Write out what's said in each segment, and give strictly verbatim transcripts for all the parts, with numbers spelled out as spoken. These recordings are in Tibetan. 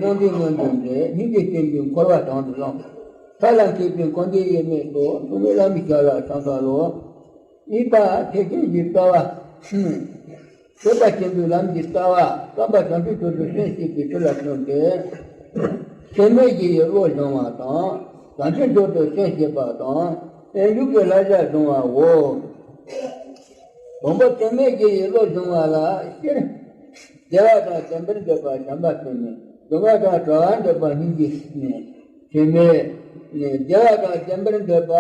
རྣམ་པའི་སྔོན་དུ་འདྲེས། སྙིང་རྗེ་ཅན་གྱི་འཁོར་བ་དང་དུ་བླངས། མཐའ་ལ་མཁས་པའི་འཁོར་འདས་དབྱེར་མེད་སོགས། མཐོང་བའི་ལམ་གྱི་བྱ་ལ་སངས་རྒྱས་ལོ། གཉིས་པ་ཐེག་ཆེན་གྱི་རྩ་བ། ཐེག་པ་ཆེན་པོའི་ལམ་གྱི་རྩ་བ། བསམ་པ་བྱང་ཆུབ་མཆོག་ཏུ་སེམས་བསྐྱེད་པའི་ཚུལ་ལ་བརྩོན་ཏེ། ཚད་མེད་བཞི་ཡི་བློ་སྦྱོང་བ་དང་། བྱང་ཆུབ་མཆོག་ཏུ་སེམས་བསྐྱེད་པ་དང་། བརྟན་བཞུགས་ཀྱི་བསླབ་བྱ་སྦྱོང་བའོ། དང་པོ་ཚད་མེད་བཞི་ཡི་བློ་སྦྱོང་བ་ལ། སྤྱིར་བདེ་བ་དང་བདེན་པར་འདོད་པ་བྱམས་པ་སྟེ་ནི། སྡུག་བསྔལ་དང་བྲལ་བར་འདོད་པ་སྙིང་རྗེ་ནི། ཚད་མེད་ནི། བདེ་བ་དང་བདེན་པར་འདོད་པ།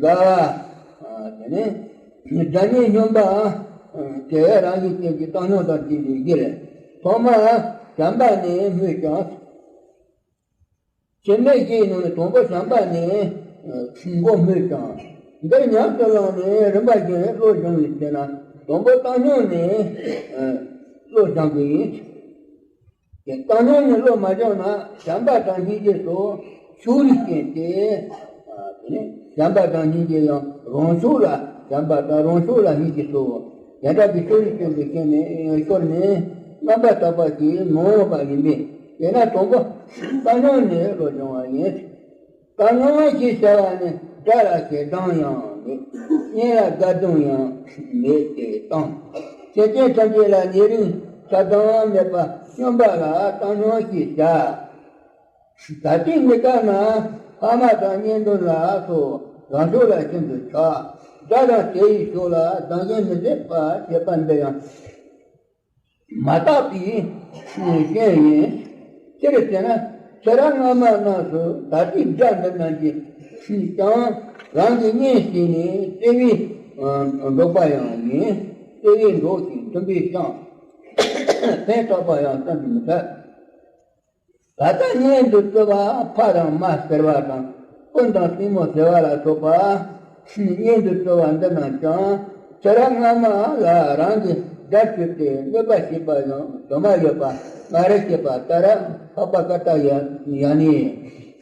དགའ་བ། དེ་ནས་དགྲ་གཉེན་སྙོམས་པ། དེ་རང་བཞིན་ཅན་གྱི་བཏང་སྙོམས་དང་བསྟུན་པའི་བཞི་རེད། ཐོག་མར་བྱམས་པ་ནི་སྨོས་ཀྱང་། ཚད་མེད་བཞིའི་ནང་ནས་དང་པོ་བྱམས་པ་ནི་མགོ་སྨོས་ཀྱང་། འདིར་ཉམས་སུ་བླངས་ནས་རིམ་པ་བཞིན་བློ་སྦྱོང་བའི་ཚེ་ན། དང་པོ་བཏང་སྙོམས་ནས་བློ་སྦྱང་དགོས་ཡིན། བཏང་སྙོམས་ནས་བློ་མ་སྦྱངས་ན། བྱམས་པ་དང་སྙིང་རྗེ་སོགས་ཕྱོགས་རིས་ཅན་ཏེ། དེ་ནས་བྱམས་པ་དང་སྙིང་རྗེ་ཡང་རང་ཕྱོགས་ལ། བྱམས་པ་དང་རང་ཕྱོགས་ལ་སྙིང་རྗེ་སོགས། དེ་འདྲ་གི་ཕྱོགས་རིས་ཅན་དུ་ཤོར་ནས་ཤོར་ནས་རྣམ་པར་དག་པ་ཞིག་མི་འོང་བ་ཡིན་པས། དེས་ན་དང་པོ་བཏང་སྙོམས་ནས་བློ་སྦྱོང་བ་ཡིན། བཏང་སྙོམས་ཞེས་བྱ་བ་ནི། དགྲ་ལ་ཞེ་སྡང་ཡང་མེད། གཉེན་ལ་དགའ་སྡང་ཡང་མེད་དེ་བཏང་། སེམས་ཅན་ཐམས་ཅད་ལ་ཉེ་རིང་ཆགས་སྡང་མེད་པ་སྙོམས་པ་ལ་བཏང་སྙོམས་ཞེས་བྱ། ད་ལྟའི་གནས་སྐབས་ན་ཕ་མ་དང་གཉེན་འདུན་ལ་སོགས་རང་ཕྱོགས་ལ་ཤིན་ཏུ་ཆགས། དགྲ་དང་དེ་ཡི་ཕྱོགས་ལ་སྡང་ཞེན་མི་བྱེད་པར་བྱེད་པ་འདི་ཡང་མ་དག་པའི་སྐྱོན་ཡིན། ཅི་རེད་ཟེར་ན། ཚེ་རབས་སྔ་མ་རྣམས་སུ་ད་ལྟའི་དགྲ་འདི་རྣམས་ཀྱིས་ཀྱང་རང་གི་གཉེན་བྱས་ནས་བརྩེ་བས་འགྲོགས་པ་ཡང་ཡིན། བརྩེ་བས་འགྲོགས་ཤིང་མཐུན་པས་བསྐྱངས། ཕན་བཏགས་པ་ཡང་བསམ་གྱིས་མི་ཁྱབ། ད་ལྟ་གཉེན་དུ་བརྩི་བ་ཕ་དང་མ་ཟེར་བ་དང་། སྤུན་དང་སྲིང་མོ་ཟེར་བ་ལ་སོགས་པ། གཉེན་དུ་བརྩི་བ་འདི་རྣམས་ཀྱང་། ཚེ་རབས་སྔ་མ་ལ་རང་གི་དགྲར་གྱུར་ཏེ་གནོད་པ་བྱས་པ་ཡང་དུ་མ་ཡོད་པ་མ་རེད་ཅེས་པ་ལྟར། འཕགས་པ་ཀ་ཏྱ་ཡ་ཡ་ནས་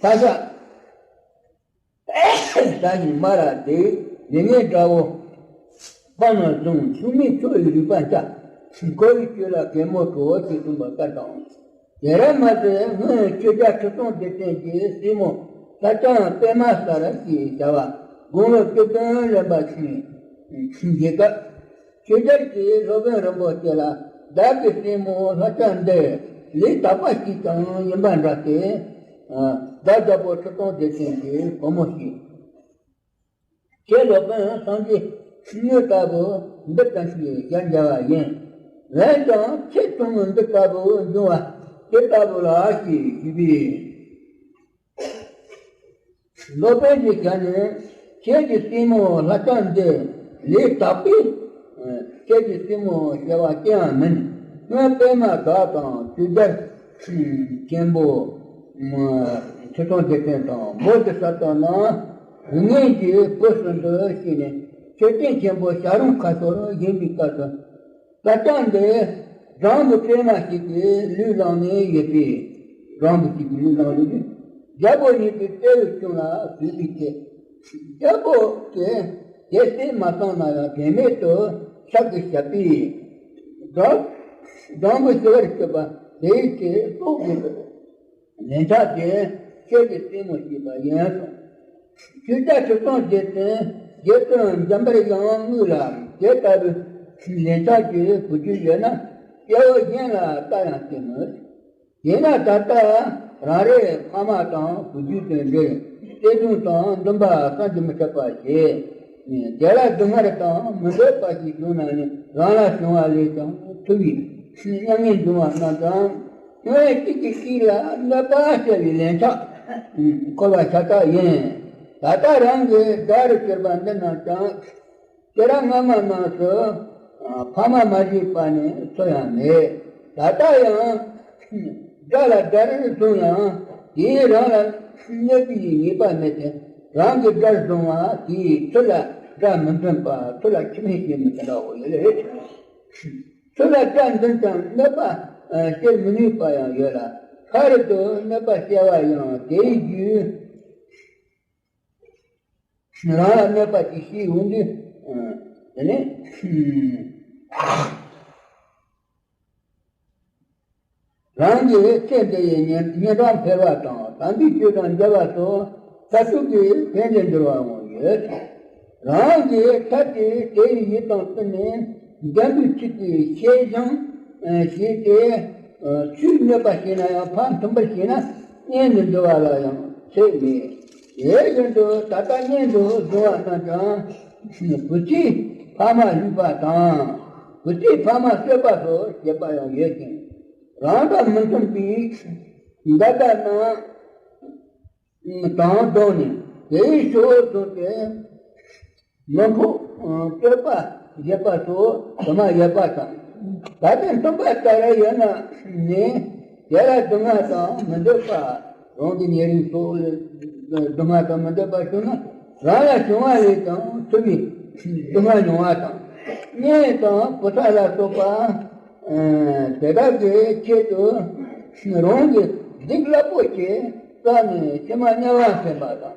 ས་ཞ། ས་ཞིང་མ་ར་དེ་ལས་ངན་དགྲ་བོ། དཔའ་ན་བཟུང་ཤུགས་མེད་ཁྱོད་ཡི་རིག་པ་འཆའ། འཁོར་བའི་སྤྱོད་ལ་གད་མོ་བྲོ་ཞེས་གསུངས་པ་ལྟར་དང་། དེ་ར་མ་ཟད་སྔོན་ཆོས་རྒྱལ་ཁྲི་སྲོང་ལྡེ་བཙན་གྱི་སྲས་མོ་ལྷ་ལྕམ་པདྨ་གསལ་ཞེས་བྱ་བ་དགུང་ལོ་བཅུ་བདུན་ལོན་པ་ཞིག་མཇལ་སྐབས། ཆོས་རྒྱལ་གྱིས་སློབ་དཔོན་རིན་པོ་ཆེ་ལ། བདག་གི་སྲས་མོ་ལྷ་ལྕམ་འདི་ལས་དག་པ་ཞིག་ཀྱང་ཡིན་པ་འདྲ་སྟེ། བདག་རྒྱལ་པོ་ཁྲི་སྲོང་ལྡེ་བཙན་གྱི་བུ་མོ་ཞིག་ཁྱེད་སློབ་དཔོན་སངས་རྒྱས་དངོས་ལྟ་བུ་འདི་ཙམ་ཞིག་ཞལ་མཇལ་བ་ཡིན། འོན་ཀྱང་ཁྱེད་ཆུང་ངུ་འདི་ལྟ་བུ་འབྱུང་བ་དེ་ལྟ་བུ་ལ་ཞེས་ཞུས་པས། སློབ་དཔོན་གྱི་ཞལ་ནས། ཁྱེད་ཀྱི་སྲས་མོ་ལྷ་ལྕམ་འདི་ལས་དག་པས། ཁྱེད་ཀྱི་སྲས་མོ་ཞེས་པ་ཅི་ཡང་མིན། སྔོན་པདྨ་བདག་དང་ཆོས་རྒྱལ་ཆེན་པོ་ཁྲི་སྲོང་ལྡེ་བཙན་དང་བོ་དྷི་ས་ཏྭ་རྣམས་རིགས་ངན་གྱི་བུ་གསུམ་དུ་སྐྱེས་ནས། མཆོད་རྟེན་ཆེན་པོ་བྱ་རུང་ཁ་ཤོར་བཞེངས་པའི་སྐབས་སུ། ལྷ་ལྕམ་འདི་སྦྲང་བུ་སྲན་མ་ཞིག་གིས་ལུས་བླངས་ནས་ཡོད་པས། སྦྲང་བུ་ཞིག་གིས་ལུས་བླངས་ནས་ཡོད། རྒྱལ་པོ་གཉིས་ཀྱི་ལྟེ་བའི་ཁྱུང་ལ་བུད་པའི་ཚེ། རྒྱལ་པོ་གིས་དེ་སྲས་མ་བཏང་ན་ཡང་དྲན་མེད་དུ་ཕྱག་གིས་བཞག་པས། སྦྲང་སྦྲང་བུ་ཤི་བར་གྱུར་པ་དེའི་ཚེ་སྲོག་གི་ལན་ཆགས་ཏེ། ཁྱེད་ཀྱི་སྲས་མོ་ཞེས་པ་ཡིན་གསུངས། ཆོས་རྒྱལ་ཁྲི་སྲོང་ལྡེ་བཙན་རྗེ་བཙུན་འཇམ་དཔལ་དབྱངས་དངོས་ལ་དེ་ལྟ་བུའི་ལན་ཆགས་ཀྱི་བུ་རྒྱུད་ཡོད་ན། སྐྱེ་བོ་གཞན་ལ་ལྟ་ཡང་སྟེར་མོད། དེས་ན་ད་ལྟ་རང་རེའི་ཕ་མ་དང་བུ་རྒྱུད་དུ་འབྲེལ། བརྩེ་གདུང་དང་འདུན་པ་བསམ་གྱིས་མི་ཁྱབ་པ་བྱེད། དེ་ལ་སྡུག་བསྔལ་དང་མི་འདོད་པ་ཞིག་བྱུང་ན་ནི། རང་ལ་བྱུང་བ་ལས་ཀྱང་ཐུ་བའི་མྱ་ངན་འབྱུང་བ་རྣམས་དང་། སྔོན་གཅིག་གི་གཅིག་ལ་གནོད་པ་བསྐྱལ་བའི་ལན་ཆགས། འཁོར་བ་ཤ་སྟག་ཡིན། ད་ལྟ་རང་གི་དགྲ་རུ་གྱུར་པ་འདི་རྣམས་ཀྱང་། དེ་རིང་སྔ་མ་རྣམས་སུ་ཕ་མ་མ་བྱས་པ་ནི་སུ་ཡང་མེད། ད་ལྟ་ཡང་དགྲ་ལ་དགྲར་བཟུང་ཡང་དེས་རང་ལ་གནོད་པའི་ངེས་པ་མེད་དེ། རང་གི་དགྲར་བཟུང་བ་དེས་ཚུར་ལ་དགྲ་མི་འདོན་པ། ཚུར་ལ་ཁྲིམས་ཡིག་བྱེད་མི་དེ་འདྲ་བོ་ཡོད་ལེ། ཚུར་ལ་དགྲ་འདོན་ཀྱང་གནོད་པ་སྐྱེལ་མི་ནུས་པ་ཡང་ཡོད་ལ། ཕ་རོལ་ཏུ་གནོད་པ་སྐྱེལ་བ་ཡང་དེའི་རྒྱུ། རང་ལ་གནོད་པ་ཅིག་བྱས་ཡོང་དུས། དེ་ནས། ཨ། རང་གི་ཚེ་འདི་ཡི་ཉེ་ཉེ་འགྲམ་འཕེལ་བ་དང་དམ་པའི་ཆོས་དང་མཇལ་བ་སོགས་མཐར་ཐུག་གི་ཕན་བདེ་འབྱོར་བའང་ཡོད། རང་གི་ཐབས་ཀྱིས་དེ་ཡི་ཡིད་དང་བསྟུན་ནས་འཇམ་པའི་ཚིག་གིས་ཞལ་བཞེངས་བྱས་ཏེ། ཆོས་སྨྱོས་པ་བྱས་ན་ཡང་ཕར་མཐུན་པར་བྱས་ན་གཉེན་དུ་འགྲོ་བ་ལ་ཡང་ཚེགས་མེད། དེ་བཞིན་དུ་ད་ལྟ་གཉེན་དུ་བཟུང་བ་རྣམས་ཀྱང་བུ་ཚའི་ཕ་མ་བསླུས་པ་དང་། བུ་ཚའི་ཕ་མ་གསོད་པ་སོགས་བྱེད་པ་ཡང་ཡོད་ཅིང་། རང་དང་མི་མཐུན་པའི་འགལ་ཟླ་རྣམས་དང་བསྡོངས་ནས་དེའི་ཕྱོགས་བཟུང་སྟེ། མི་ཕོ་སྤྱོད་པ་བྱེད་པ་སོགས་དུ་མ་ཡོད་པ་དང་། ད་ལྟའི་མཐུན་པ་ལྟར་ཡོད་ན་ནི་དེ་ལ་སྡུག་བསྔལ་དང་མི་འདོད་པ། རང་གི་ཉེ་རིང་སོགས་ལ་སྡུག་བསྔལ་དང་མི་འདོད་པ་བྱུང་ན་རང་ལ་བྱུང་བ་ལས་ཀྱང་ཐུབ་པའི་སྡུག་བསྔལ་མྱོང་བ་དང་། གཉེན་དང་བུ་ཚ་ལ་སོགས་པ་དེ་དག་གི་ཆེད་དུ་རང་གི་སྡིག་རླབས་པོ་ཆེ་བསགས་ནས་ཕྱི་མ་དམྱལ་བར་འཕེན་པ་དང་།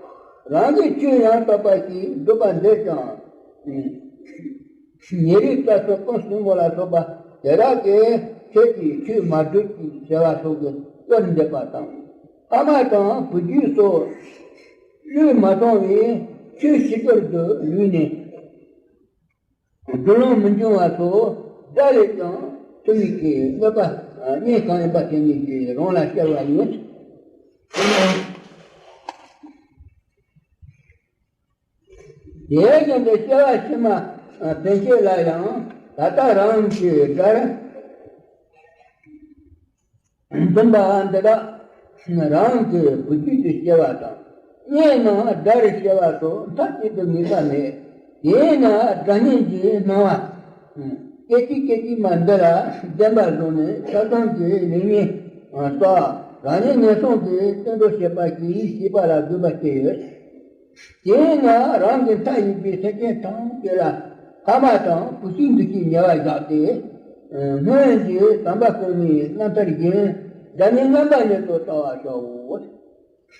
རང་གི་ཆོས་ཡང་དག་པ་ཞིག་སྒྲུབ་པར་འདོད་ཀྱང་། ཉེ་རིང་རྩ་སོགས་ཀུན་སྲུང་མོ་ལ་སོགས་པ་དེ་དག་གིས་ཁྱེད་ཀྱིས་ཆོས་མ་སྒྲུབ་ཅིག་ཟེར་བ་སོགས་ཀྱི་སྐོར་འདེབས་པ་དང་། ཕ་མ་དང་བུ་རྒྱུད་སོགས་བློས་མ་བཏང་བའི་ཆོས་ཕྱི་གྱུར་དུ་ལུས་ནས། སྒྲུབ་ལོང་མི་འབྱུང་བ་སོགས་དགྲ་ལས་ཀྱང་ཐུབ་མི་གི་གནོད་པ་གཉེན་གང་ཡིན་པ་དེ་ཉིད་ཀྱིས་རང་ལ་སྐྱེལ་བ་ཡིན། དེ་བཞིན་དུ་སྐྱེ་བ་ཕྱི་མ་ཕན་ཆད་ལ་ཡང་ད་ལྟ་རང་གི་དགྲར་འཛིན་པ་འདི་དག་རང་གི་བུ་རྒྱུད་དུ་སྐྱེ་བ་དང་། གཉེན་ནང་དགྲར་སྐྱེ་བ་སོགས་མཐའ་གཅིག་ཏུ་ངེས་པ་མེད། དེས་ན་དགྲ་གཉེན་གྱི་སྣང་བ་སྐད་ཅིག་སྐད་ཅིག་མ་འདི་ལ་བདེན་པར་བཟུང་ནས་ཆགས་སྡང་གི་ལས་ངན་བསགས། རང་ཉིད་ངན་སོང་གི་བརྩོན་འགྲུས་བྱེད་པ་གྱིས་ཤིག་པ་ལ་འགོད་པ་སྐྱེ་ཡོད། དེས་ན་རང་གི་མཐའ་ཡས་པའི་སེམས་ཅན་ཐམས་ཅད་ལ་ཕ་མ་དང་བུ་ཚའི་འདུ་ཤེས་ཉེ་བར་བཞག་སྟེ། སྔོན་གྱི་དམ་པ་གོང་མའི་རྣམ་ཐར་བཞིན་དགྲ་གཉེན་རྣམ་པ་ཉིད་དུ་ལྟ་བར་བྱའོ།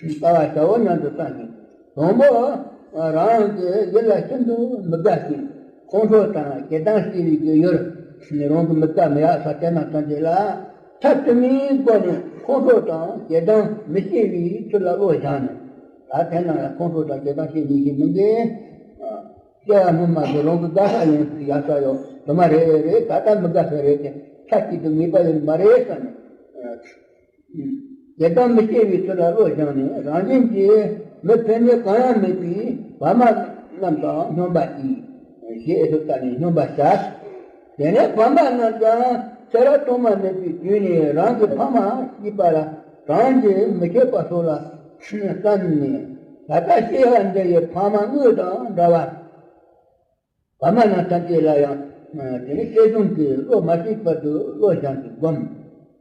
ལྟ་བར་བྱའོ་སྙམ་དུ་བསམ་ཞིང་། དང་པོ། རང་གི་ཡིད་ལ་ཤིན་ཏུ་མི་དགའ་ཞིང་ཁོང་ཁྲོ་དང་ཞེ་སྡང་སྐྱེ་བའི་རྒྱུ་ཡུལ། རང་གི་མི་དགའ་མི་ཡག་ས་དེ་རྣམས་ཐམས་ཅད་ལ་ཐབས་དུ་མའི་སྒོ་ནས་ཁོང་ཁྲོ་དང་ཞེ་སྡང་མི་སྐྱེ་བའི་ཚུལ་ལ་བློ་བཞག་ནས། ད་དེ་རྣམས་ལ་ཁོང་ཁྲོ་དང་ཞེ་སྡང་སྐྱེ་ནས་ཀྱི་མི་འདི། སྐྱེ་བ་སྔོན་མ་དེ་རང་གི་དགའ་ས་ཡིན་ཡག་ས་ཡོད་དུ་མ་རེད་རེད། ད་ལྟ་མི་དགའ་ས་རེད་དེ་མཐའ་གཅིག་ཏུ་ངེས་པ་ཡིན་མ་རེད་བསམ་ནས། ཞེ་སྡང་མི་སྐྱེ་བའི་ཚུལ་ལ་བློ་བཞག་ནས་རང་བཞིན་གྱིས་མི་ཕན་གནོད་གང་ཡང་མེད་པའི་བར་མ་རྣམས་དང་སྙོམས་པར་ཞུགས་ཞེས་ཨེ་ཐུབ་ལྟ་ནས་སྙོམས་པར་བཞག་དེ་ནས་བར་མ་རྣམས་ཀྱང་ཚེ་རབས་ཐོག་མ་མེད་པའི་དུས་ནས་རང་གི་ཕ་མ་ཤི་བ་ལ་གྲངས་ཀྱིས་མི་ཁེགས་པ་སོགས་ལ་བསམ་ནས། ད་ལྟ་སྐྱེ་བ་འདི་ཡི་ཕ་མ་དངོས་དང་འདྲ་བར། བར་མ་རྣམས་ཐམས་ཅད་ལ་ཡང་དེ་ནི་བརྩེ་གདུང་གི་བློ་མ་སྐྱེས་བར་དུ་བློ་བཞག་སྟེ་བསྒོམ།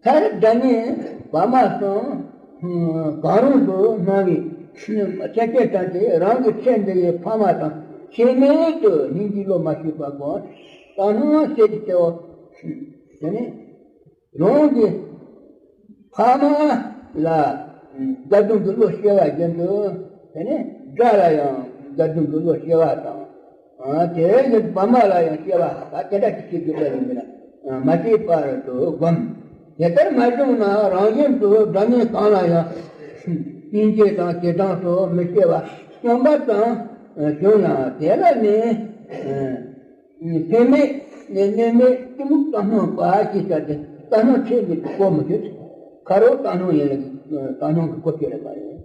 མཐར་དགྲ་གཉེན་བར་མ་གསུམ་གང་རུང་དུ་སྣང་བའི་སེམས་ཅན་ཐམས་ཅད་རང་གི་ཚེ་འདི་ཡི་ཕ་མ་དང་ཁྱད་མེད་དུ་སྙིང་རྗེའི་བློ་མ་སྐྱེས་པར་བསྒོམ། ད་སྣང་སེམས་ཀྱི་ལྟེ་བ་དེ་ནི། རང་གི་ཕ་མ་ལ་དགའ་སྡུག་གི་བློ་སྐྱེ་བ་བཞིན་དུ། དེ་ནས་དགྲ་ལ་ཡང་དགའ་སྡུག་གི་བློ་སྐྱེ་བ་དང་། དེ་བཞིན་བར་མ་ལ་ཡང་སྐྱེ་བ་ད་དེ་འདྲ་ཅིག་སྐྱེ་དགོས་པ་ཡིན་མིན་མ་སྐྱེས་པར་དུ་བསྒོམ། དེ་ལྟར་མ་བྱུང་ན་རང་བཞིན་དུ་དགྲ་གཉེན་གང་ལ་ཡང་སྙིང་རྗེ་དང་ཞེ་སྡང་སོགས་མི་སྐྱེ་བ་སྙོམས་པར་དང་བྱུང་ཡང་དེ་ལ་ནི། ཕན་མེད་ནས་གནོད་མེད་གཏི་མུག་བཏང་སྙོམས་པ་ཞེས་བྱ་སྟེ་བཏང་སྙོམས་ཚད་མེད་དུ་གོ་མི་ཆོད། ཁ་རོག་བཏང་སྙོམས་ཡིན་ལ་བཏང་སྙོམས་ཀྱི་གོ་ཆོད་ལ་མ་རེད།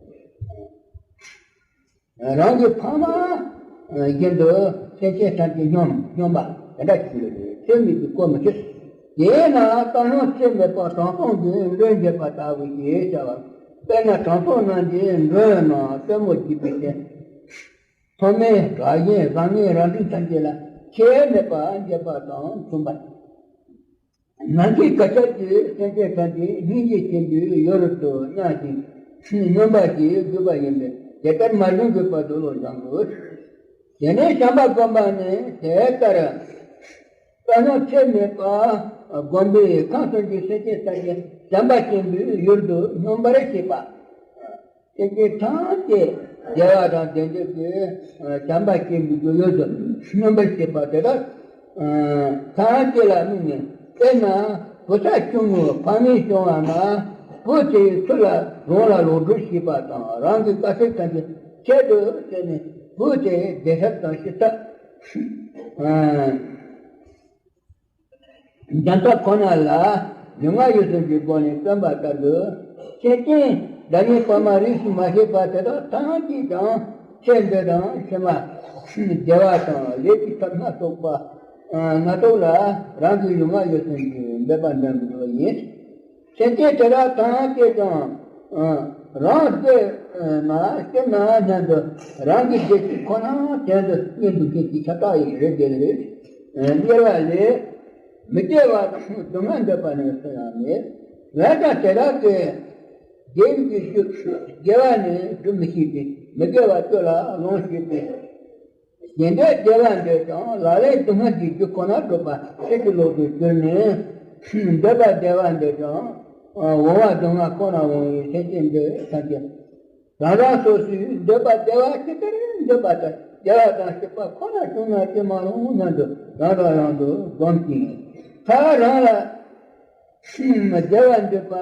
རང་གི་ཕ་མ་བཞིན་དུ་སེམས་ཅན་ཐམས་ཅད་སྙོམས་སྙོམས་པ་དེ་འདྲ་ཞིག་ཡོད་རེད། ཚད་མེད་དུ་གོ་མི་ཆོད། དེས་ན་བཏང་སྙོམས་ཚད་མེད་པ་དྲང་སྲོང་གི་མགྲོན་འབྱེད་པ་ལྟ་བུ་ཞེས་བྱ་བ། དཔེར་ན་དྲང་སྲོང་རྣམས་ཀྱི་མགྲོན་རྣམས་སྟོན་མོ་བགྱིས་པའི་ཚེ། མཐོ་དམན་དྲག་ཞན་བཟང་ངན་རབ་འབྲིང་ཐམས་ཅད་ལ་ཁྱད་མེད་པར་འབྱེད་པ་དང་མཚུངས་པ། ནམ་མཁའི་གར་ཁྱབ་ཀྱི་སེམས་ཅན་ཐམས་ཅད་སྙིང་རྗེ་ཆེན་པོས་ཡུལ་དུ་མྱངས་ཤིང་སྙོམས་པར་བྱེད་དགོས་པ་ཡིན་པས་དེ་ལྟར་མ་བྱུང་དགོས་པར་དུ་བློ་སྦྱང་དགོས། དེ་ནས་བྱམས་པ་བསྒོམ་པ་ནི་དེ་ལྟར་བཏང་སྙོམས་ཚད་མེད་པ་བསྒོམས་པས་ཁམས་གསུམ་གྱི་སེམས་ཅན་ཐམས་ཅད་བྱམས་པ་ཆེན་པོས་ཡུལ་དུ་སྙོམས་པར་བྱེད་པ། སེམས་ཅན་ཐམས་ཅད་བདེ་བ་དང་ལྡན་འདོད་ཀྱི་བྱམས་པ་ཆེན་པོའི་རྒྱུ་ཡོད་དུ་སྙོམས་པར་བྱེད་པ་དེ་དག་ཐམས་ཅད་ལ་དམིགས་ནས། དཔེར་ན་ བུ་ཚ་ཆུང་ངུ་ཕ་མས་སྐྱོང་བ་ན། བུ་དེའི་ཚུལ་ལ་རང་ལ་ལོག་སྒྲུབ་བྱེད་པ་དང་། རང་གི་དཀའ་སྤྱད་ཐམས་ཅད་ཆེད་དུ་བྱས་ནས། བུ་དེའི་བདེ་ཐབས་དང་ཞི་ཐབས། འཇམ་ཐབས་ཁོ་ན་ལ། ལུས་ངག་ཡིད་གསུམ་གྱི་སྒོ་ནས་བརྩོན་པ་ལྟར་དུ། སེམས་ཅན་བདག་ཉིད་ཕ་མ་རིས་སུ་མ་ཆད་པ་དེ་དག་ཐམས་ཅད་ཀྱང་ཚེ་འདི་དང་ཕྱི་མ་བདེ་བ་དང་ལས་ཀྱི་ཐབས་སྣ་ཚོགས་པ། སྣ་ཚོགས་ལ་རང་གི་ལུས་ངག་ཡིད་གསུམ་གྱིས་འབད་པ་འདྲ་མི་འགྲོ་ཡིན། སེམས་ཅན་དེ་དག་ཐམས་ཅད་ཀྱང་། རང་སྐྱེ་ན་སྐྱེ་ན་སྙམ་དུ་རང་གི་བདེ་སྐྱིད་ཁོ་ན་དོན་དུ་གཉེན་དུ་སྐྱེས་ཀྱི་ཁྱབ་བདག་ཡིན་རེ་དེ་རེད། གཉེར་བ་ལས། མི་དགེ་བ་དང་སྡུག་བསྔལ་འདོད་པ་ནི་སུ་ཡང་མེད། འོན་ཀྱང་དེ་དག་གི་དགེ་བའི་རྒྱུ་དགེ་བ་ནི་སྒྲུབ་མི་ཤེས་པས། མི་དགེ་བ་ཚུལ་ལ་ལོངས་སྤྱོད་པས། གཞན་དོན་བདེ་བ་འདོད་ཀྱང་། ལག་ལེན་སྡུག་བསྔལ་གྱི་རྒྱུ་ཁོ་ན་སྒྲུབ་པ་ཆེད་དུ་ལོག་ཏུ་གྱུར་ནས། འདོད་པ་བདེ་བ་འདོད་ཀྱང་། འོང་བ་སྡུག་བསྔལ་ཁོ་ན་འོང་བའི་སེམས་ཅན་འདི་ཐམས་ཅད། རང་རང་སོ་སོའི་འདོད་པ་བདེ་བ་ཇི་ལྟར་འདོད་པ་ལྟར། བདེ་བ་དང་སྐྱིད་པ་ཁོ་ན་བྱུང་ན་ཅི་མ་རུང་སྙམ་དུ་རང་དང་རང་དུ་བསྒོམ་ཅིང་། ཐ་རང་ལ་བདེ་བ་འདོད་པ་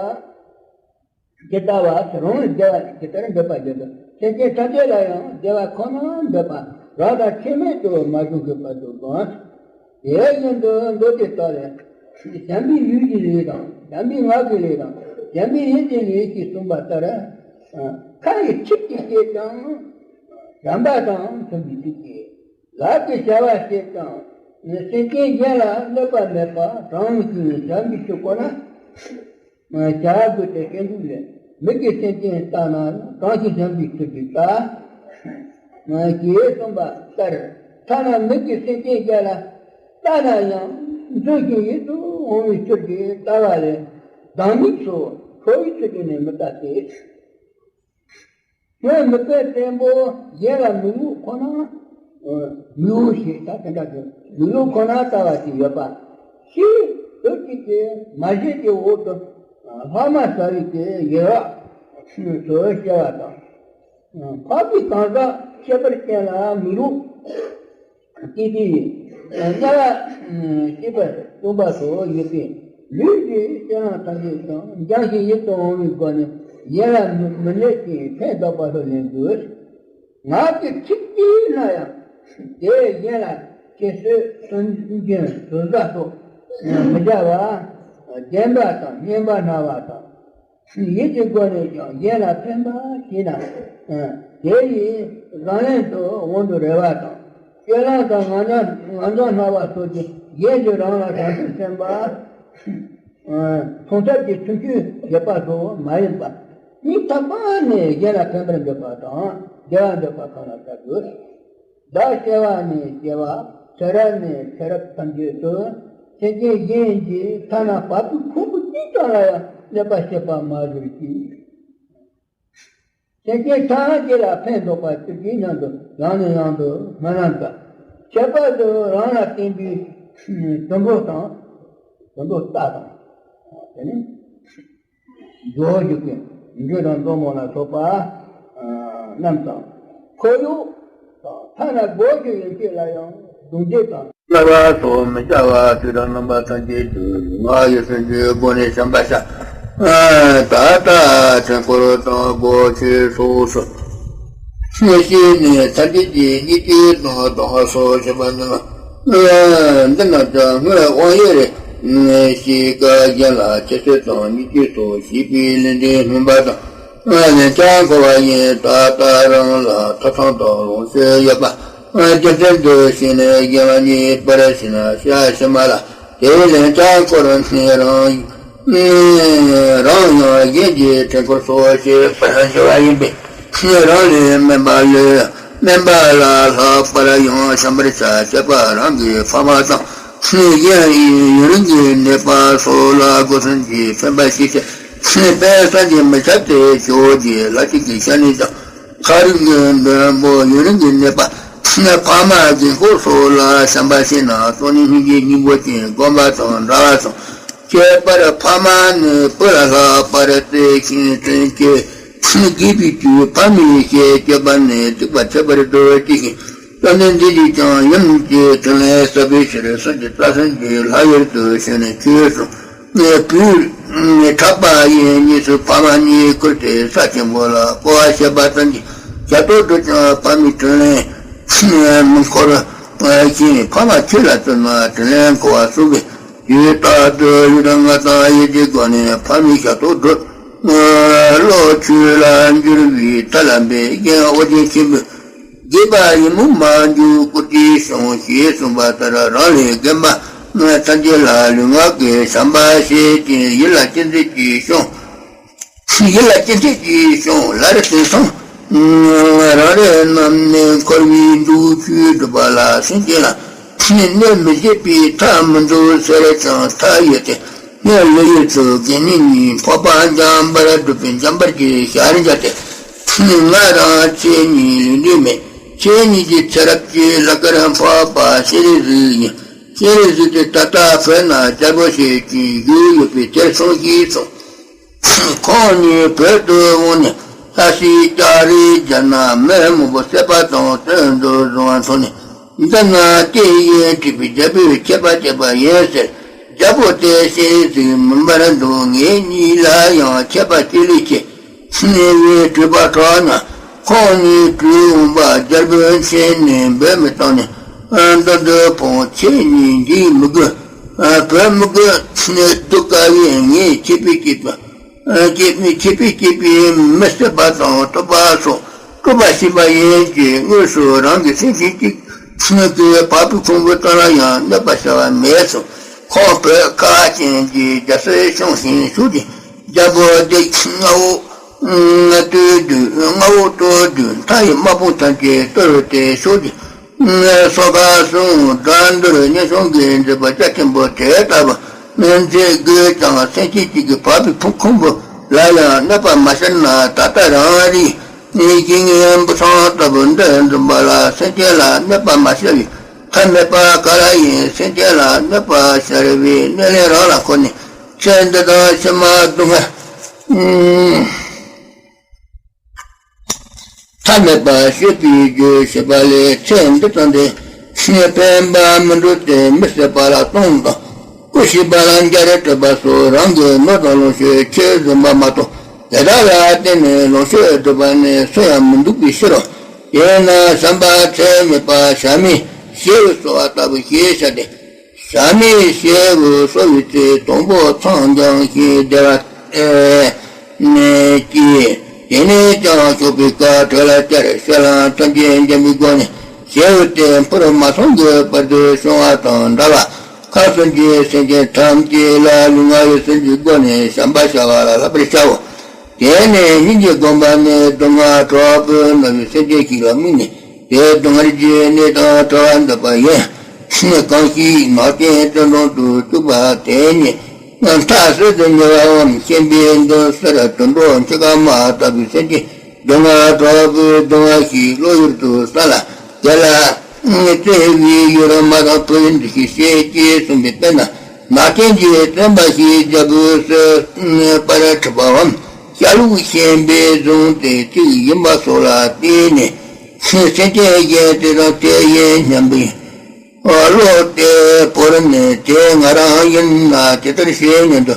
ཇི་ལྟ་བ། རང་ལ་བདེ་བ་ཇི་ལྟར་འདོད་པ་བཞིན་དུ། སེམས་ཅན་ཐམས་ཅད་ལ་ཡང་བདེ་བ་ཁོ་ན་འདོད་པ་རང་དང་ཁྱད་མེད་དུ་མ་བྱུང་གི་བར་དུ་བསྒོམ། དེ་བཞིན་དུ་མདོ་སྡེ་ལྟར་ལས། བྱམས་པའི་ལུས་ཀྱི་ལས་དང་། བྱམས་པའི་ངག་གི་ལས་དང་། བྱམས་པའི་ཡིད་ཀྱི་ལས་ཞེས་གསུངས་པ་ལྟར། ཁ་ཡི་ཚིག་གིས་བཤད་ཀྱང་། བྱམས་པ་དང་མཐུན་པའི་ཚིག་གིས། ལག་གིས་བྱ་བ་བྱེད་ཀྱང་། སེམས་ཅན་གཞན་ལ་གནོད་པ་མེད་པ་དྲང་བཞིན་བྱམས་པའི་ཆོས་ཁོ་ན། བྱ་དགོས་ཏེ། སྐད་འབོད་ལས། མིག་གིས་སེམས་ཅན་ལྟ་ན། གང་ཞིག་བྱམས་པའི་ཚུལ་གྱིས་ལྟ། ཞེས་གསུངས་པ་ལྟར། ཐ་ན་མིག་གིས་སེམས་ཅན་གཞན་ལ་ལྟ་ན་ཡང་། འཛིན་ཞིང་ཡིད་དུ་འོང་བའི་ཚུལ་གྱིས་ལྟ་བ་ལས། སྡང་མིག་སོགས་ཁྲོ་བའི་ཚུལ་གྱིས་ནི་མི་ལྟ་སྟེ། སྔོན་མི་དཔེ་བཙན་པོ་གཞན་ལ་མི་གུས་ཁོ་ན། མི་གུས་ཞེས་ད་དེ་འདྲ་གི་མི་གུས་ཁོ་ན་ལྟ་བ་ཞིག་ཡོད་པ། ཤེས་བོད་ཀྱི་གི་མ་བཞེད་ཀྱི་འོག་ཏུ་ལྷག་མ་ཟ་བའི་གི་ཡོད་ཤུལ་དུ་སྐྱེ་བ་དང་། འཕགས་པའི་གང་ཟག་ཁྱད་པར་ཅན་ལ་མི་གུས། སྐྱེས་པའི་དམྱལ་བ་སྐྱེས་པ་སྟོན་པ་སོགས་ཡོད་པས། ལུས་ཀྱི་སྤྱོད་ལམ་ཐམས་ཅད་ཀྱང་། འཇམ་ཞིང་ཡིད་དུ་འོང་བའི་སྒོ་ནས་གཞན་ལ་མི་གནོད་ཅིང་ཕན་འདོགས་པ་སོགས་ལེན་དགོས། ངག་གི་ཚིག་གིས་ན་ཡང་། དེས་གཞན་ལ་ཁྱད་གསོད་སུན་འབྱིན་ཟུར་ཟ་སོགས་མི་བྱ་བར། བདེན་པ་དང་སྙན་པ་སྨྲ་བ་དང་། ཡིད་ཀྱི་སྒོ་ནས་ཀྱང་གཞན་ལ་ཕན་པ་བྱས་ན། དེ་ཡིས་བཟང་ལན་དུ་དབང་དུ་རེ་བ་དང་། སྤྱོད་ལམ་དང་ངག་འཇམ་ངག་འཇམ་སྨྲ་བ་སོགས་ཀྱིས་གཞན་གྱིས་རང་ལ་བྱང་ཆུབ་སེམས་དཔའ་མཐོང་ཐབས་ཀྱི་ཐུགས་རྒྱུད་བྱེད་པ་སོགས་མ་ཡིན་པ། སྙིང་ཐག་པ་ནས་གཞན་ལ་ཕན་པར་འདོད་པ་དང་བདེ་བར་འདོད་པ་གང་ལ་བྱ་དགོས། བདག་སྐྱེ་བ་ནས་སྐྱེ་བ། ཚེ་རབས་ནས་ཚེ་རབས་ཐམས་ཅད་དུ། སེམས་ཅན་གཞན་གྱིས་ཐ་ན་བ་སྤུའི་ཁུང་བུ་གཅིག་ཀྱང་ལ་ཡང་གནོད་པ་བྱེད་པ་མ་གྱུར་ཅིག། སེམས་ཅན་ཐམས་ཅད་ལ་ཕན་འདོགས་པར་གྱུར་ཅིག་སྙམ་དུ་ཡང་ནས་ཡང་དུ་སྨོན་ལམ་བཏབ། ཁྱད་པར་དུ་རང་ལ་བརྟེན་པའི་དུད་འགྲོ་དང་། དུད་འགྲོ་རྟ་དང་། དེ་ནི། འགྲོ་བ་རྒྱུག་པའི་འབྲུ་དང་མཛོ་མོ་ལ་སོགས་པ་རྣམས་དང་། ཁོར་ཡུག་དང་ཐ་ན་སྒོ་ཁྱི་ཡན་ཆད་ལ་ཡང་རྡུང་རྡེག་དང་། སླ་བ་སོགས་མི་བྱ་བ་དུས་དང་རྣམ་པ་ཐམས་ཅད་དུ་ངག་ཡིད་གསུམ་གྱི་སྒོ་ནས་བྱམས་པ་བྱ། ད་ལྟ་ཕྲེང་འཁོར་དང་སྒོ་ཁྱི་སོགས་སུ། ཤེས་ནས་ཐར་འདོད་ཀྱི་སྙིང་བཅུད་དང་དང་སོགས་བྱེད་པ་ནི། འདི་རྣམས་ཀྱང་སྔོན་དབང་ཡོད་རེ་ཞིག་ག་གཞན་ལ་ཁྱད་གསོད་དང་སྙིང་བཅུད་སོགས་བྱེད་པའི་ལས་འབྲས་སྨོན་པ་དང་། ལན་ཆགས་འཁོར་བ་ཡིན། ད་ལྟ་རང་ལ་ཐོབ་ཐང་དང་ལོངས་སྤྱོད་ཡོད་པ། རྒྱུ་མཚན་འདི་ཤེས་ནས་གཞན་ལ་ཉེས་པར་བྱས་ན་བྱ་ཕྱི་མ་ལ་དེའི་ལན་ཆགས་འཁོར་ནི་རང་། རང་ཡང་གཞན་གྱི་ཕྲེང་འཁོར་སོགས་བྱེད་པར་འགྱུར་བ་ཡིན་པས། རང་ལས་དམན་པ་ལས་དམན་པ་ལ་ལྷག་པར་ཡང་བྱམས་པར་བྱ། སྤྱོད་པ་རང་གི་ཕ་མ་དང་། གཞན་ཡུན་རིང་གི་ནད་པ་སོགས་ལ་སྒོ་གསུམ་གྱིས་ཕན་པ་ཞིག་བྱེད། དཔལ་བསམ་གྱིས་མི་ཁྱབ་སྟེ་ཇོ་བོ་རྗེ་ལྷ་གཅིག་གི་ཞལ་ནས་ཀྱང་ཁ་རིག་གི་འདོན་པོ་ཡུན་རིང་གི་ནད་པ། ཕ་མ་རྒན་འཁོགས་སོགས་ལ་བྱམས་པ་བྱས་ན་གཙོ་ནི་སྙིང་རྗེ་སྙིང་པོ་ཅན་བསྒོམ་པ་དང་འདྲ་བ་དང་། ཁྱད་པར་ཕ་མ་ནི་བུ་ལ་ལྷག་པར་བརྩེ་ཞིང་བརྩོན་བྱེད། དགེ་བའི་རྒྱུ་ཕ་མའི་ཞལ་བསྐྱོད་པ་ནི་སྡིག་པ་ཆེ་བར་འགྲོ་བའི་སྟེང་། བསམ་ནི་འདི་ཡིས་ཀྱང་ཡུམ་གྱི་དྲིན་ལན་གསབ་པའི་ཕྱིར། སངས་རྒྱས་རྩ་གསུམ་གྱི་ལྷ་ཡུལ་དུ་བྱོན་ནས་ཁྱོད་སུ། བུས་གྲགས་པ་ཡིན། གཉིས་སུ་ཕ་མ་གཉིས་བཀུར་ཏེ་ས་ཆེན་པོ་ལ་བསྐོ་བ་བྱེད་པ་ཙམ་གྱིས་ཞབས་ཏོག་སྒྲུབ་ཀྱང་ཕ་མའི་དྲིན་ལན་མི་འཁོར་ཞིང་། ཕ་མ་ཆོས་ལ་བརྩོན་ན་དྲིན་ལན་འཁོར་བར་གསུངས་པས། དུས་རྟག་ཏུ་ཡི་དམ་ལྔ་དང་ཡིད་ཀྱི་སྒོ་ནས་ཕ་མའི་ཞབས་ཏོག་སྒྲུབ། བློ་ཆོས་ལ་འགྱུར་བའི་ཐབས་ལ་འབད། གཞན་ཨོ་རྒྱན་ཆེན་པོས་དགྱེས་པ་ཡིད་མུག་མ་འཇུག་བཀུར་སྟི་ཞིང་ཞེས་གསུངས་པ་ལྟར། རང་ལས་རྒན་པ་ཐམས་ཅད་ལ་ལུས་ངག་གི་བྱམས་པ་བྱེད་ཅིང་ཡིད་ལ་ཅི་མཛད་ཀྱིས་སྐྱོང་། ཡིད་ལ་ཅི་མཛད་ཀྱིས་སྐྱོང་། ལར་དེང་སང་རང་རེ་རྣམས་ནི་འཁོར་བའི་འདུ་བྱེད་སྒྲུབ་པ་ལ་སེམས་ཅན་ལ་གནོད་མི་བྱེད་པའི་ཐབས་མི་འདུག་ཟེར་ཀྱང་ཐབས་ཡོད་དེ། ངས་ལོ་ཡུན་དུ་དགེ་བསྙེན་གཉིས་འཕགས་པ་འཇམ་དཔལ་སྒྲུབ་པའི་འཇམ་དཔལ་གྱི་ཞལ་མཇལ་ཏེ། ང་དང་ཁྱེད་གཉིས་ལུས་འབྲེལ་མེད། ཁྱེད་གཉིས་ཀྱི་ཚེ་རབས་ཀྱི་ལྷ་སྐལ་འཕགས་པ་སྤྱན་རས་གཟིགས་ཡིན། སྤྱན་རས་གཟིགས་དེ་ད་ལྟ་བོད་ན་རྒྱལ་པོ་བྱེད་ཀྱིན་བཞུགས་ཡོད་པས་དེར་སོང་ཞེས་གསུངས། ཁོང་གཉིས་བོད་དུ་འོངས་ནས་ལྷ་སའི་ལྕགས་རིའི་རྒྱབ་ན་མི་མང་པོ་བསད་པ་དང་བཙོན་དུ་བཟུང་བ་མཐོང་ནས། འདི་ན་ལྟས་ངན་སྤྲས་པའི་རྒྱལ་པོས་ཆད་པ་བཅད་པ་ཡིན་ཟེར། རྒྱལ་པོ་དེ་སྤྱན་རས་གཟིགས་མུན་པར་འདུག་ངེད་གཉིས་ལ་ཡང་ཆད་པ་གཅོད་ལས་ཆེ། ངས་གྲོས་པ་གྲོགས་ན་ཁོང་གཉིས་བྲོས་འོངས་པ་རྒྱལ་པོའི་མཚན་ནས་འབོད་མི་བཏང་ནས། མདོ་འདི་ཕུང་ཁྱེད་གཉིས་འཇིགས་མི་དགོས། བོད་མི་དགོས་ནས་སྡུག་དཀའ་བས། ངས་ཁྱེད་པའི་སྐྱེས་པ། ཁྱེད་ཁྱེད་པའི་སྐྱེས་པའི་མི་བསད་པ་དང་གཏུབ་པ་སོགས་སྤྲོ་བ་བྱས་པ་ཡིན་གྱི། དངོས་སུ་རང་གི་སེམས་ཅན་གཅིག་གི་བ་སྤུའི་ཁུང་བུ་ཙམ་ལ་ཡང་གནོད་པ་བྱ་བ་མེད་གསུངས། ཁོང་བོད་ཁ་ཅན་གྱི་རྒྱལ་སྲིད་སྐྱོང་ཞིང་བཞུགས་ཏེ། རྒྱལ་པོ་དེ་མངའ་འོག་ཏུ་སྡོད། མངའ་འོག་ཏུ་སྡོད། མཐའ་ཡི་དམག་དཔུང་ཐམས་ཅད་གཏོར་ཏེ་ཤོག་ཅིག་སོ་ཁ་གསུམ་དགྲ་འདུལ་གཉེན་སྐྱོང་གི་མཛད་པ་རྒྱ་ཆེན་པོ་དེ་ལྟ་བུ་མཛད་དགོས་ཀྱང་། སེམས་ཅན་གཅིག་གི་བ་སྤུའི་ཁུང་བུ་ལ་ཡང་གནོད་པ་མ་བྱས་ན། ད་ལྟ་རང་རེའི་ཞིང་ངན་བུ་ཚང་ལྟ་བུ་འདི་འཛོམས་པ་ལ་སེམས་ཅན་ལ་གནོད་པ་མ་བྱས་པའི་ཐབས་མེད་པ་ག་ལ་ཡིན། སེམས་ཅན་ལ་གནོད་པ་བྱ་བའི་གནོད་ལན་རང་ལ་འཁོར་ནས། ཚེ་འདི་དང་ཕྱི་མ་སྡུག་བསྔལ། ཐབས་མེད་པ་སྤྱོད་པའི་རྒྱུ་བྱེད་པ་ལས། ཚེ་འདི་ཙམ་དུ་ཕན་པ་མི་འགྲོ་སྟེ། མི་བསད་པ་ལ་སྟོང་དང་། རྐུ་བྱེད་པ་ལ་འཇའ་རིས་སྤྲད་པ་སོགས་རང་གི་ནོར་དང་ལོངས་སྤྱོད་ཆོས་བཟུང་བ་མ་གཏོགས། དེ་དག་ལ་བརྟེན་ནས་ལོངས་སྤྱོད་སྒྲུབ་པ་ནི་སུ་ཡང་མི་འདུག་པའི་ཕྱིར་རོ། དེས་ན་བྱམས་པ་ཚད་མེད་པ་བྱ་མིན་ཞེའུ་གསོ་བ་ལྟ་བུ་ཞེས་བྱ་སྟེ། བྱ་མིན་ཞེའུ་གསོ་བའི་ཚེ། དང་པོ་འཚང་རྒྱ་ཞིང་བདེ་བ་སྐྱེ། དེ་ནས་ཀྱང་ཆོག་པའི་བཀའ་གྲོལ་ལ་བཅར། ཤེས་རབ་ཐམས་ཅད་འཇོམས་པའི་སྒོ་ནས་ཞེའུ་སྟེ་འཕུར་མ་སོང་གི་བར་དུ་བྱུང་བ་དང་འདྲ་བ། ཁམས་གསུམ་གྱི་སེམས་ཅན་ཐམས་ཅད་ལ་ལུས་ངག་ཡིད་གསུམ་གྱི་སྒོ་ནས་བྱམས་པ་བྱ་བ་ལ་བསླབ་པར་བྱའོ། དེ་ནས་སྙིང་རྗེ་བསྒོམ་པ་ནི་སྡུག་བསྔལ་དྲག་པོས་མནར་བའི་སེམས་ཅན་ཞིག་ལ་དམིགས་ནས། དེའི་སྡུག་བསྔལ་གྱི་གནས་དང་བྲལ་བར་འདོད་པ་ཡིན། གང་ཞིག་ནག་ཅན་བཙོན་དོང་དུ་བཅུག་པ་དེ་ཉིད་མཐའ་གསུམ་དུ་ཉེ་བའམ་ཤན་པའི་མདུན་སར་དུད་འགྲོ་འཆི་ཁ་མ་ཐག་པའི་སེམས་ཅན་སྡུག་བསྔལ་དྲག་པོས་གདུང་བ་ཞིག་བློ་ཡུལ་དུ་བསམ་ལ། དེ་ལ་བརྩེ་བའི་ཡུལ་མ་དང་བུ་ཡི་འདུ་ཤེས་བསྐྱེད་ཅེས་གསུངས་པའི་དཔེར་ན། ནག་ཅན་གྱི་བཙོན་པ་ཞིག་རྒྱལ་པོའི་སྲིད་པར་ཁྲིད་པའམ། ཤ་ལུག་ཤན་པས་བཟུང་སྟེ་བཅུག་ཡིན་པ་སོགས་ལ་བརྟེན་ནས། སེམས་ཅན་གཞན་དེ་དང་དེ་ཡིན་སྙམ་པའི་བློ་དེ་བོར་ནས། དེ་ང་རང་ཡིན་ན་ཇི་ལྟར་བྱེད་སྙམ་དུ།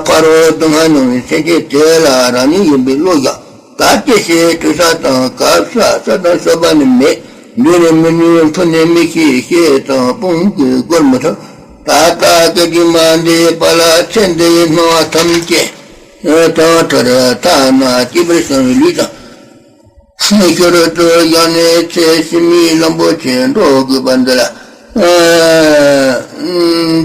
ཕ་རོལ་སྡུག་བསྔལ་མྱོང་བའི་སེམས་ཅན་དེ་ལ་རང་ཉིད་ཡིན་པའི་བློ་བཞག་ད་ཅི་ཞིག་ཁྲུས་ས་དང་གབ་ས་ས་དང་སོགས་པ་ནི་མེད། འདུས་ནི་མི་ནུས། འཕུར་ནི་མི་ཤེས། ཤེས་དང་དཔུང་གིས་བསྐོར་མི་ཐུབ། ད་ལྟ་སྐད་ཅིག་མ་འདས་པ་ལ་ཚེ་འདིའི་སྣང་བ་ཐམས་ཅད་དང་བྲལ། ཐ་ན་གཅིག་པུར་བྱང་བའི་ལུས་དང་། ཤུལ་དུ་བཞག་ནས་ཚེ་ཕྱི་མའི་གླང་པོ་ཆེར་འགྲོ་དགོས་པ་འདི་ལ།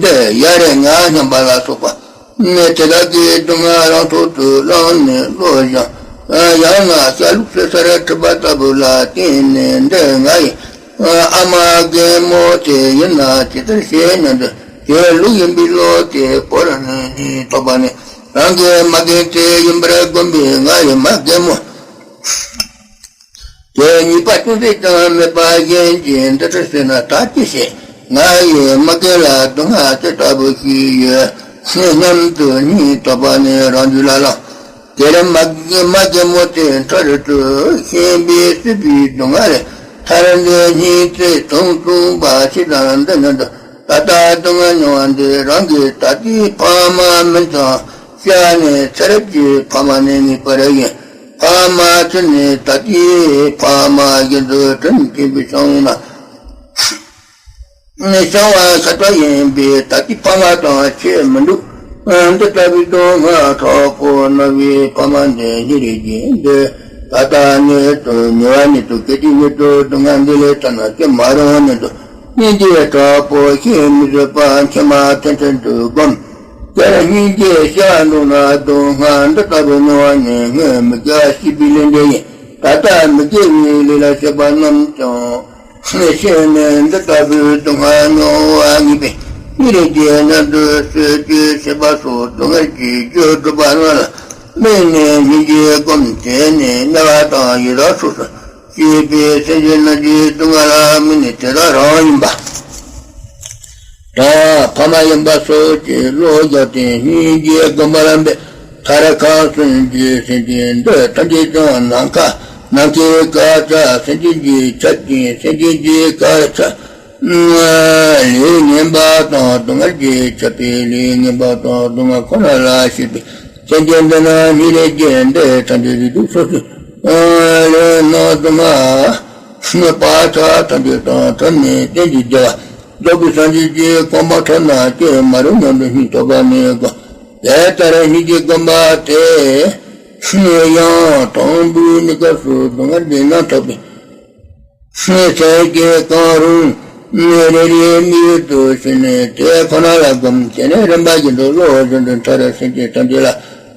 འདི་ཡ་རེ་ང་སྙམ་པ་ལ་སོགས་པ། དེ་དག་གི་སྡུག་བསྔལ་རང་ཐོག་ཏུ་བླངས་ནས་བློ་སྦྱང་། ཡང་ན་ཤ་ལུག་གསོད་སར་ཁྲིད་པ་ལྟ་བུ་ལ་བརྟེན་ནས། འདི་ང་ཡི་ཨ་མ་རྒན་མོ་དེ་ཡིན་ན་ཇི་ལྟར་བྱེད་སྙམ་དུ། དེ་ལུག་ཡིན་པའི་བློ་དེ་བོར་ནས་ནི་དོགས་པ་ནི། རང་གི་མ་རྒན་དེ་ཡིན་པར་བསྒོམས་པའི་ང་ཡི་མ་རྒན་མོ། དེ་ཉེས་པ་ཅུང་ཟད་ཀྱང་མེད་པ་གཞན་གྱིས་འདི་ལྟར་བྱས་ན་ད་ཅི་བྱེད། ང་ཡི་མ་རྒན་ལ་སྡུག་བསྔལ་ཅི་ལྟ་བུ་ཞིག་ཡོད་སྙམ་དུ་སྙིང་དོགས་པ་ནི་རང་རྒྱུད་ལ་ལངས། དེར་མ་མ་རྒན་མོ་དེ་ཁྲ་རུ་ཏུ་ཤན་པས་གསོད་པའི་སྡུག་བསྔལ་ལས་ཐར་འདོད་སྙིང་བརྩེ་དུང་དུང་པ་ཞིག་དང་འདི་སྙམ་དུ། ད་ལྟ་སྡུག་བསྔལ་མྱོང་བ་འདི་རང་གི་ད་ལྟའི་ཕ་མ་མིན་ཙང་། སྐྱེ་བ་ནས་ཚེ་རབས་ཀྱི་ཕ་མ་ནི་ངེས་པར་ཡིན། ཕ་མ་ཚུན་ནི་ད་ལྟའི་ཕ་མ་གཞན་དུ་དྲིན་ཆེན་པོས་བྱུང་ན། བྱུང་བ་ཤ་སྟག་ཡིན་པས་ད་ལྟའི་ཕ་མ་དང་ཁྱད་མི་འདུག་འདི་ལྟ་བུའི་སྡུག་བསྔལ་དྲག་པོ་མྱོང་བའི་ཕ་མ་འདི་སྙིང་རེ་རྗེ་འདི། ད་ལྟ་ཉིད་དུ་ཉེ་བ་ཉིད་དུ་སྐྱེ་དུས་ཉིད་དུ་སྡུག་བསྔལ་འདི་ལས་ཐར་ན་སྐྱེ་མ་རུང་ཉིད་དུ། སྙིང་རྗེ་དྲག་པོ་ཤེས་མི་བཟོད་པ་མཁྱེན་པ་ཐེར་འདོན་དུ་བསྒོམ། དེར་སྙིང་རྗེ་སྐྱེ་བ་འདུག་ན་སྡུག་བསྔལ་འདི་ལྟ་བུ་མྱོང་བ་ནི་སྔོན་མི་སྐྱེ་བ་ཞེས་པའི་ལས་འབྲས་ཡིན། ད་ལྟ་མི་སྐྱེ་བའི་ལས་ལ་སྐྱེས་པ་རྣམས་ཀྱང་། ཤེས་ནས་འདི་ལྟ་བུའི་སྡུག་བསྔལ་མྱོང་བ་ངེས་པས་སྙིང་རེ་རྗེ། གནམ་དུ་གསོད་རྒྱུ་བྱེད་པ་སོགས་སྡུག་བསྔལ་གྱི་རྒྱུ་སྒྲུབ་པ་རྣམས་ལ་དམིགས་ནས་སྙིང་རྗེ་བསྒོམ། དེ་ནས་དམྱལ་བ་དང་ཡི་དྭགས་སོགས་སུ། སྐྱེས་པའི་སེམས་ཅན་རྣམས་ཀྱི་སྡུག་བསྔལ་ལ་དམིགས་ནས་དེ་དག་རང་ཡིན་པ། དང་ཕ་མ་ཡིན་པ་སོགས་ཀྱི་བློ་བཞག་སྟེ་སྙིང་རྗེ་བསྒོམ་པར་འབད། མཐར་ཁམས་གསུམ་གྱི་སེམས་ཅན་འདི་ཐམས་ཅད་ཀྱང་ནམ་མཁའ་ནམ་མཁའི་དཀར་ཆ་སེམས་ཅན་གྱི་ཆ་ཅན་སེམས་ཅན་གྱི་དཀར་ཆ། ལས་ངན་པ་དང་སྡུག་བསྔལ་གྱིས་ཁྱབ་པའི་ལས་ངན་པ་དང་སྡུག་བསྔལ་ཁོ་ན་ལ་སྐྱེས་པའི་སེམས་ཅན་འདི་རྣམས་སྙིང་རེ་རྗེ་འདི་ཐམས་ཅད་རིགས་དྲུག་སོ་སོའི་ལས་རྣམས་སྡུག་བསྔལ་བག་ཆགས་ཐམས་ཅད་དང་བྲལ་ནས་གཏན་གྱི་བདེ་བ་རྫོགས་པའི་སངས་རྒྱས་ཀྱི་གོ་འཕང་ཐོབ་ན་སྐྱེ་མ་རུང་སྙམ་དུ་སྙིང་ཐག་པ་ནས་བསྒོམ། དེ་ལྟར་སྙིང་རྗེ་བསྒོམ་པ་དེ་ཡང་དང་པོའི་གནས་སྐབས་སུ་སྡུག་བསྔལ་གྱིས་མནར་ཐུབ་པའི་སེམས་ཀྱིས་གང་རུང་རེ་རེའི་དམིགས་ཡུལ་དུ་བྱས་ནས་དེ་ཁོ་ན་ལ་བསྒོམ། དེ་ནས་རིམ་པ་བཞིན་དུ་བློ་གཞན་དོན་མཐར་སེམས་ཅན་ཐམས་ཅད་ལ་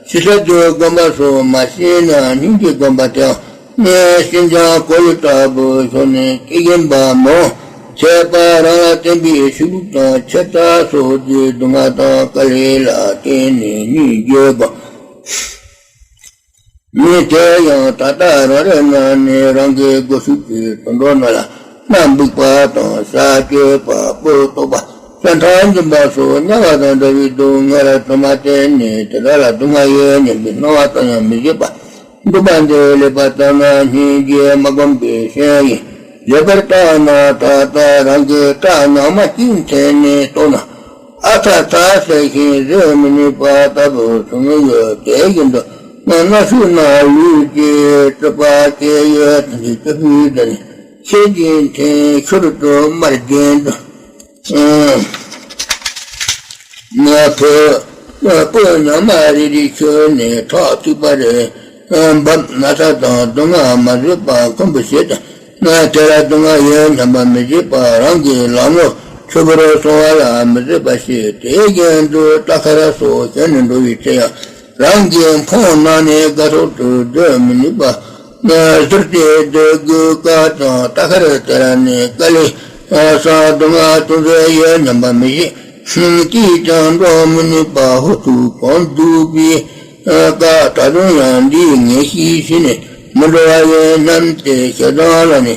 ཇི་སྲིད་དུ་བསྒོམ་པ་སོགས་མ་ཤེས་ན་སྙིང་རྗེ་བསྒོམ་པ་དེའང་ནི་ཤིན་སྦྱངས་གོས་ལྟ་བུ་ཞོན་ནས་སྐྱེ་བཞིན་པ་མོ། ཁྱད་པར་རང་ལ་བརྟེན་པའི་ཤི་ལུགས་དང་ཆད་ལྟ་སོགས་ཀྱི་སྡུག་བསྔལ་དང་དཀའ་ལས་ལ་བརྟེན་ནས་སྙིང་རྗེ་བསྒོམ། མི་དེ་ཡང་ད་ལྟ་རང་རེ་ན་ནས་རང་གི་སྒོ་ཕྱུགས་ཀྱི་དུད་འགྲོ་རྣམས་ལ་མནའ་འབུག་པ་དང་ཤ་གཅོད་པ་སྤུ་གཏོགས་པ་ས་ཁྲ་འབྱིན་པ་སོགས་དམྱལ་བ་དང་འདྲ་བའི་སྡུག་བསྔལ་དུ་མ་བསྟན་ནས་དེ་དག་ལ་སྡུག་བསྔལ་ཡོད་སྙམ་པའི་སྣང་བ་ཙམ་ཡང་མི་བྱེད་པ། སྡིག་པ་འདི་ལེགས་པར་བརྟགས་ན་སྙིང་རྗེ་མ་བསྒོམས་པའི་ཕྱིར་ཡིན། ལེགས་པར་བརྟགས་ན་ད་ལྟ་རང་གི་སྐྲ་ཉག་མ་གཅིག་འཐེན་ནས་གཏོར་ན། ཨ་ཚ་ཚ་ཟེར་ཞིང་བཟོད་མི་ནུས་པ་ལྟ་བུ་བྱུང་ཡོད། དེ་བཞིན་དུ་སྣ་ཤུགས་ན་ལུས་ཀྱི་གྲུབ་པ་སྐྱེ་ཡོད་ཐམས་ཅད་ལྕགས་ཕུད་དང་ནི་ཤེལ་གྱི་འཐེན་ཤོར་དུ་དམར་རྒྱན་དུ། ཨ། ཕོ་སྤུ་ཉག་མ་རེ་རེ་ཤོར་ནས་ཁྲག་ཐིགས་པ་རེ་འབབ། ན་ཚ་དང་སྡུག་བསྔལ་མ་བཟོད་པ་ཁོང་དུ་བྱེད་དང་། དེ་ལ་སྡུག་བསྔལ་ཡོད་སྙམ་པ་མི་བྱེད་པར་རང་གི་ལག་ངོ་ཆུ་བུར་སོང་བ་ལ་མི་བཟོད་པ་ཞེས་དེ་བཞིན་དུ་རྟ་ཁར་སོགས་ཞོན་ནས་འགྲོ་བའི་ཚེ་ཡང་རང་གི་ཕོ་ནང་ནས་དགའ་ཐོག་ཏུ་སྡོད་མི་ནུས་པ། ཟུར་དེ་སྡོད་དགོས་སྐབས་ཀྱང་རྟ་ཁར་དེ་ར་ནས་དཀའ་ལས་སང་སྡུག་བསྔལ་ཅུང་ཟད་ཡོད་སྙམ་པ་མི་བྱེད། ཅིས་ཀྱང་འགྲོ་མི་ནུས་པ་ཧུར་ཐུག་གང་འདུག་པའི་སྐབས་ད་དུང་ཡང་འདིའི་ངེས་ཤེས་ཞི་ནས་མི་འགྲོ་བ་ཡིན་སྙམ་སྟེ་ཞེ་སྡང་ལ་ནི་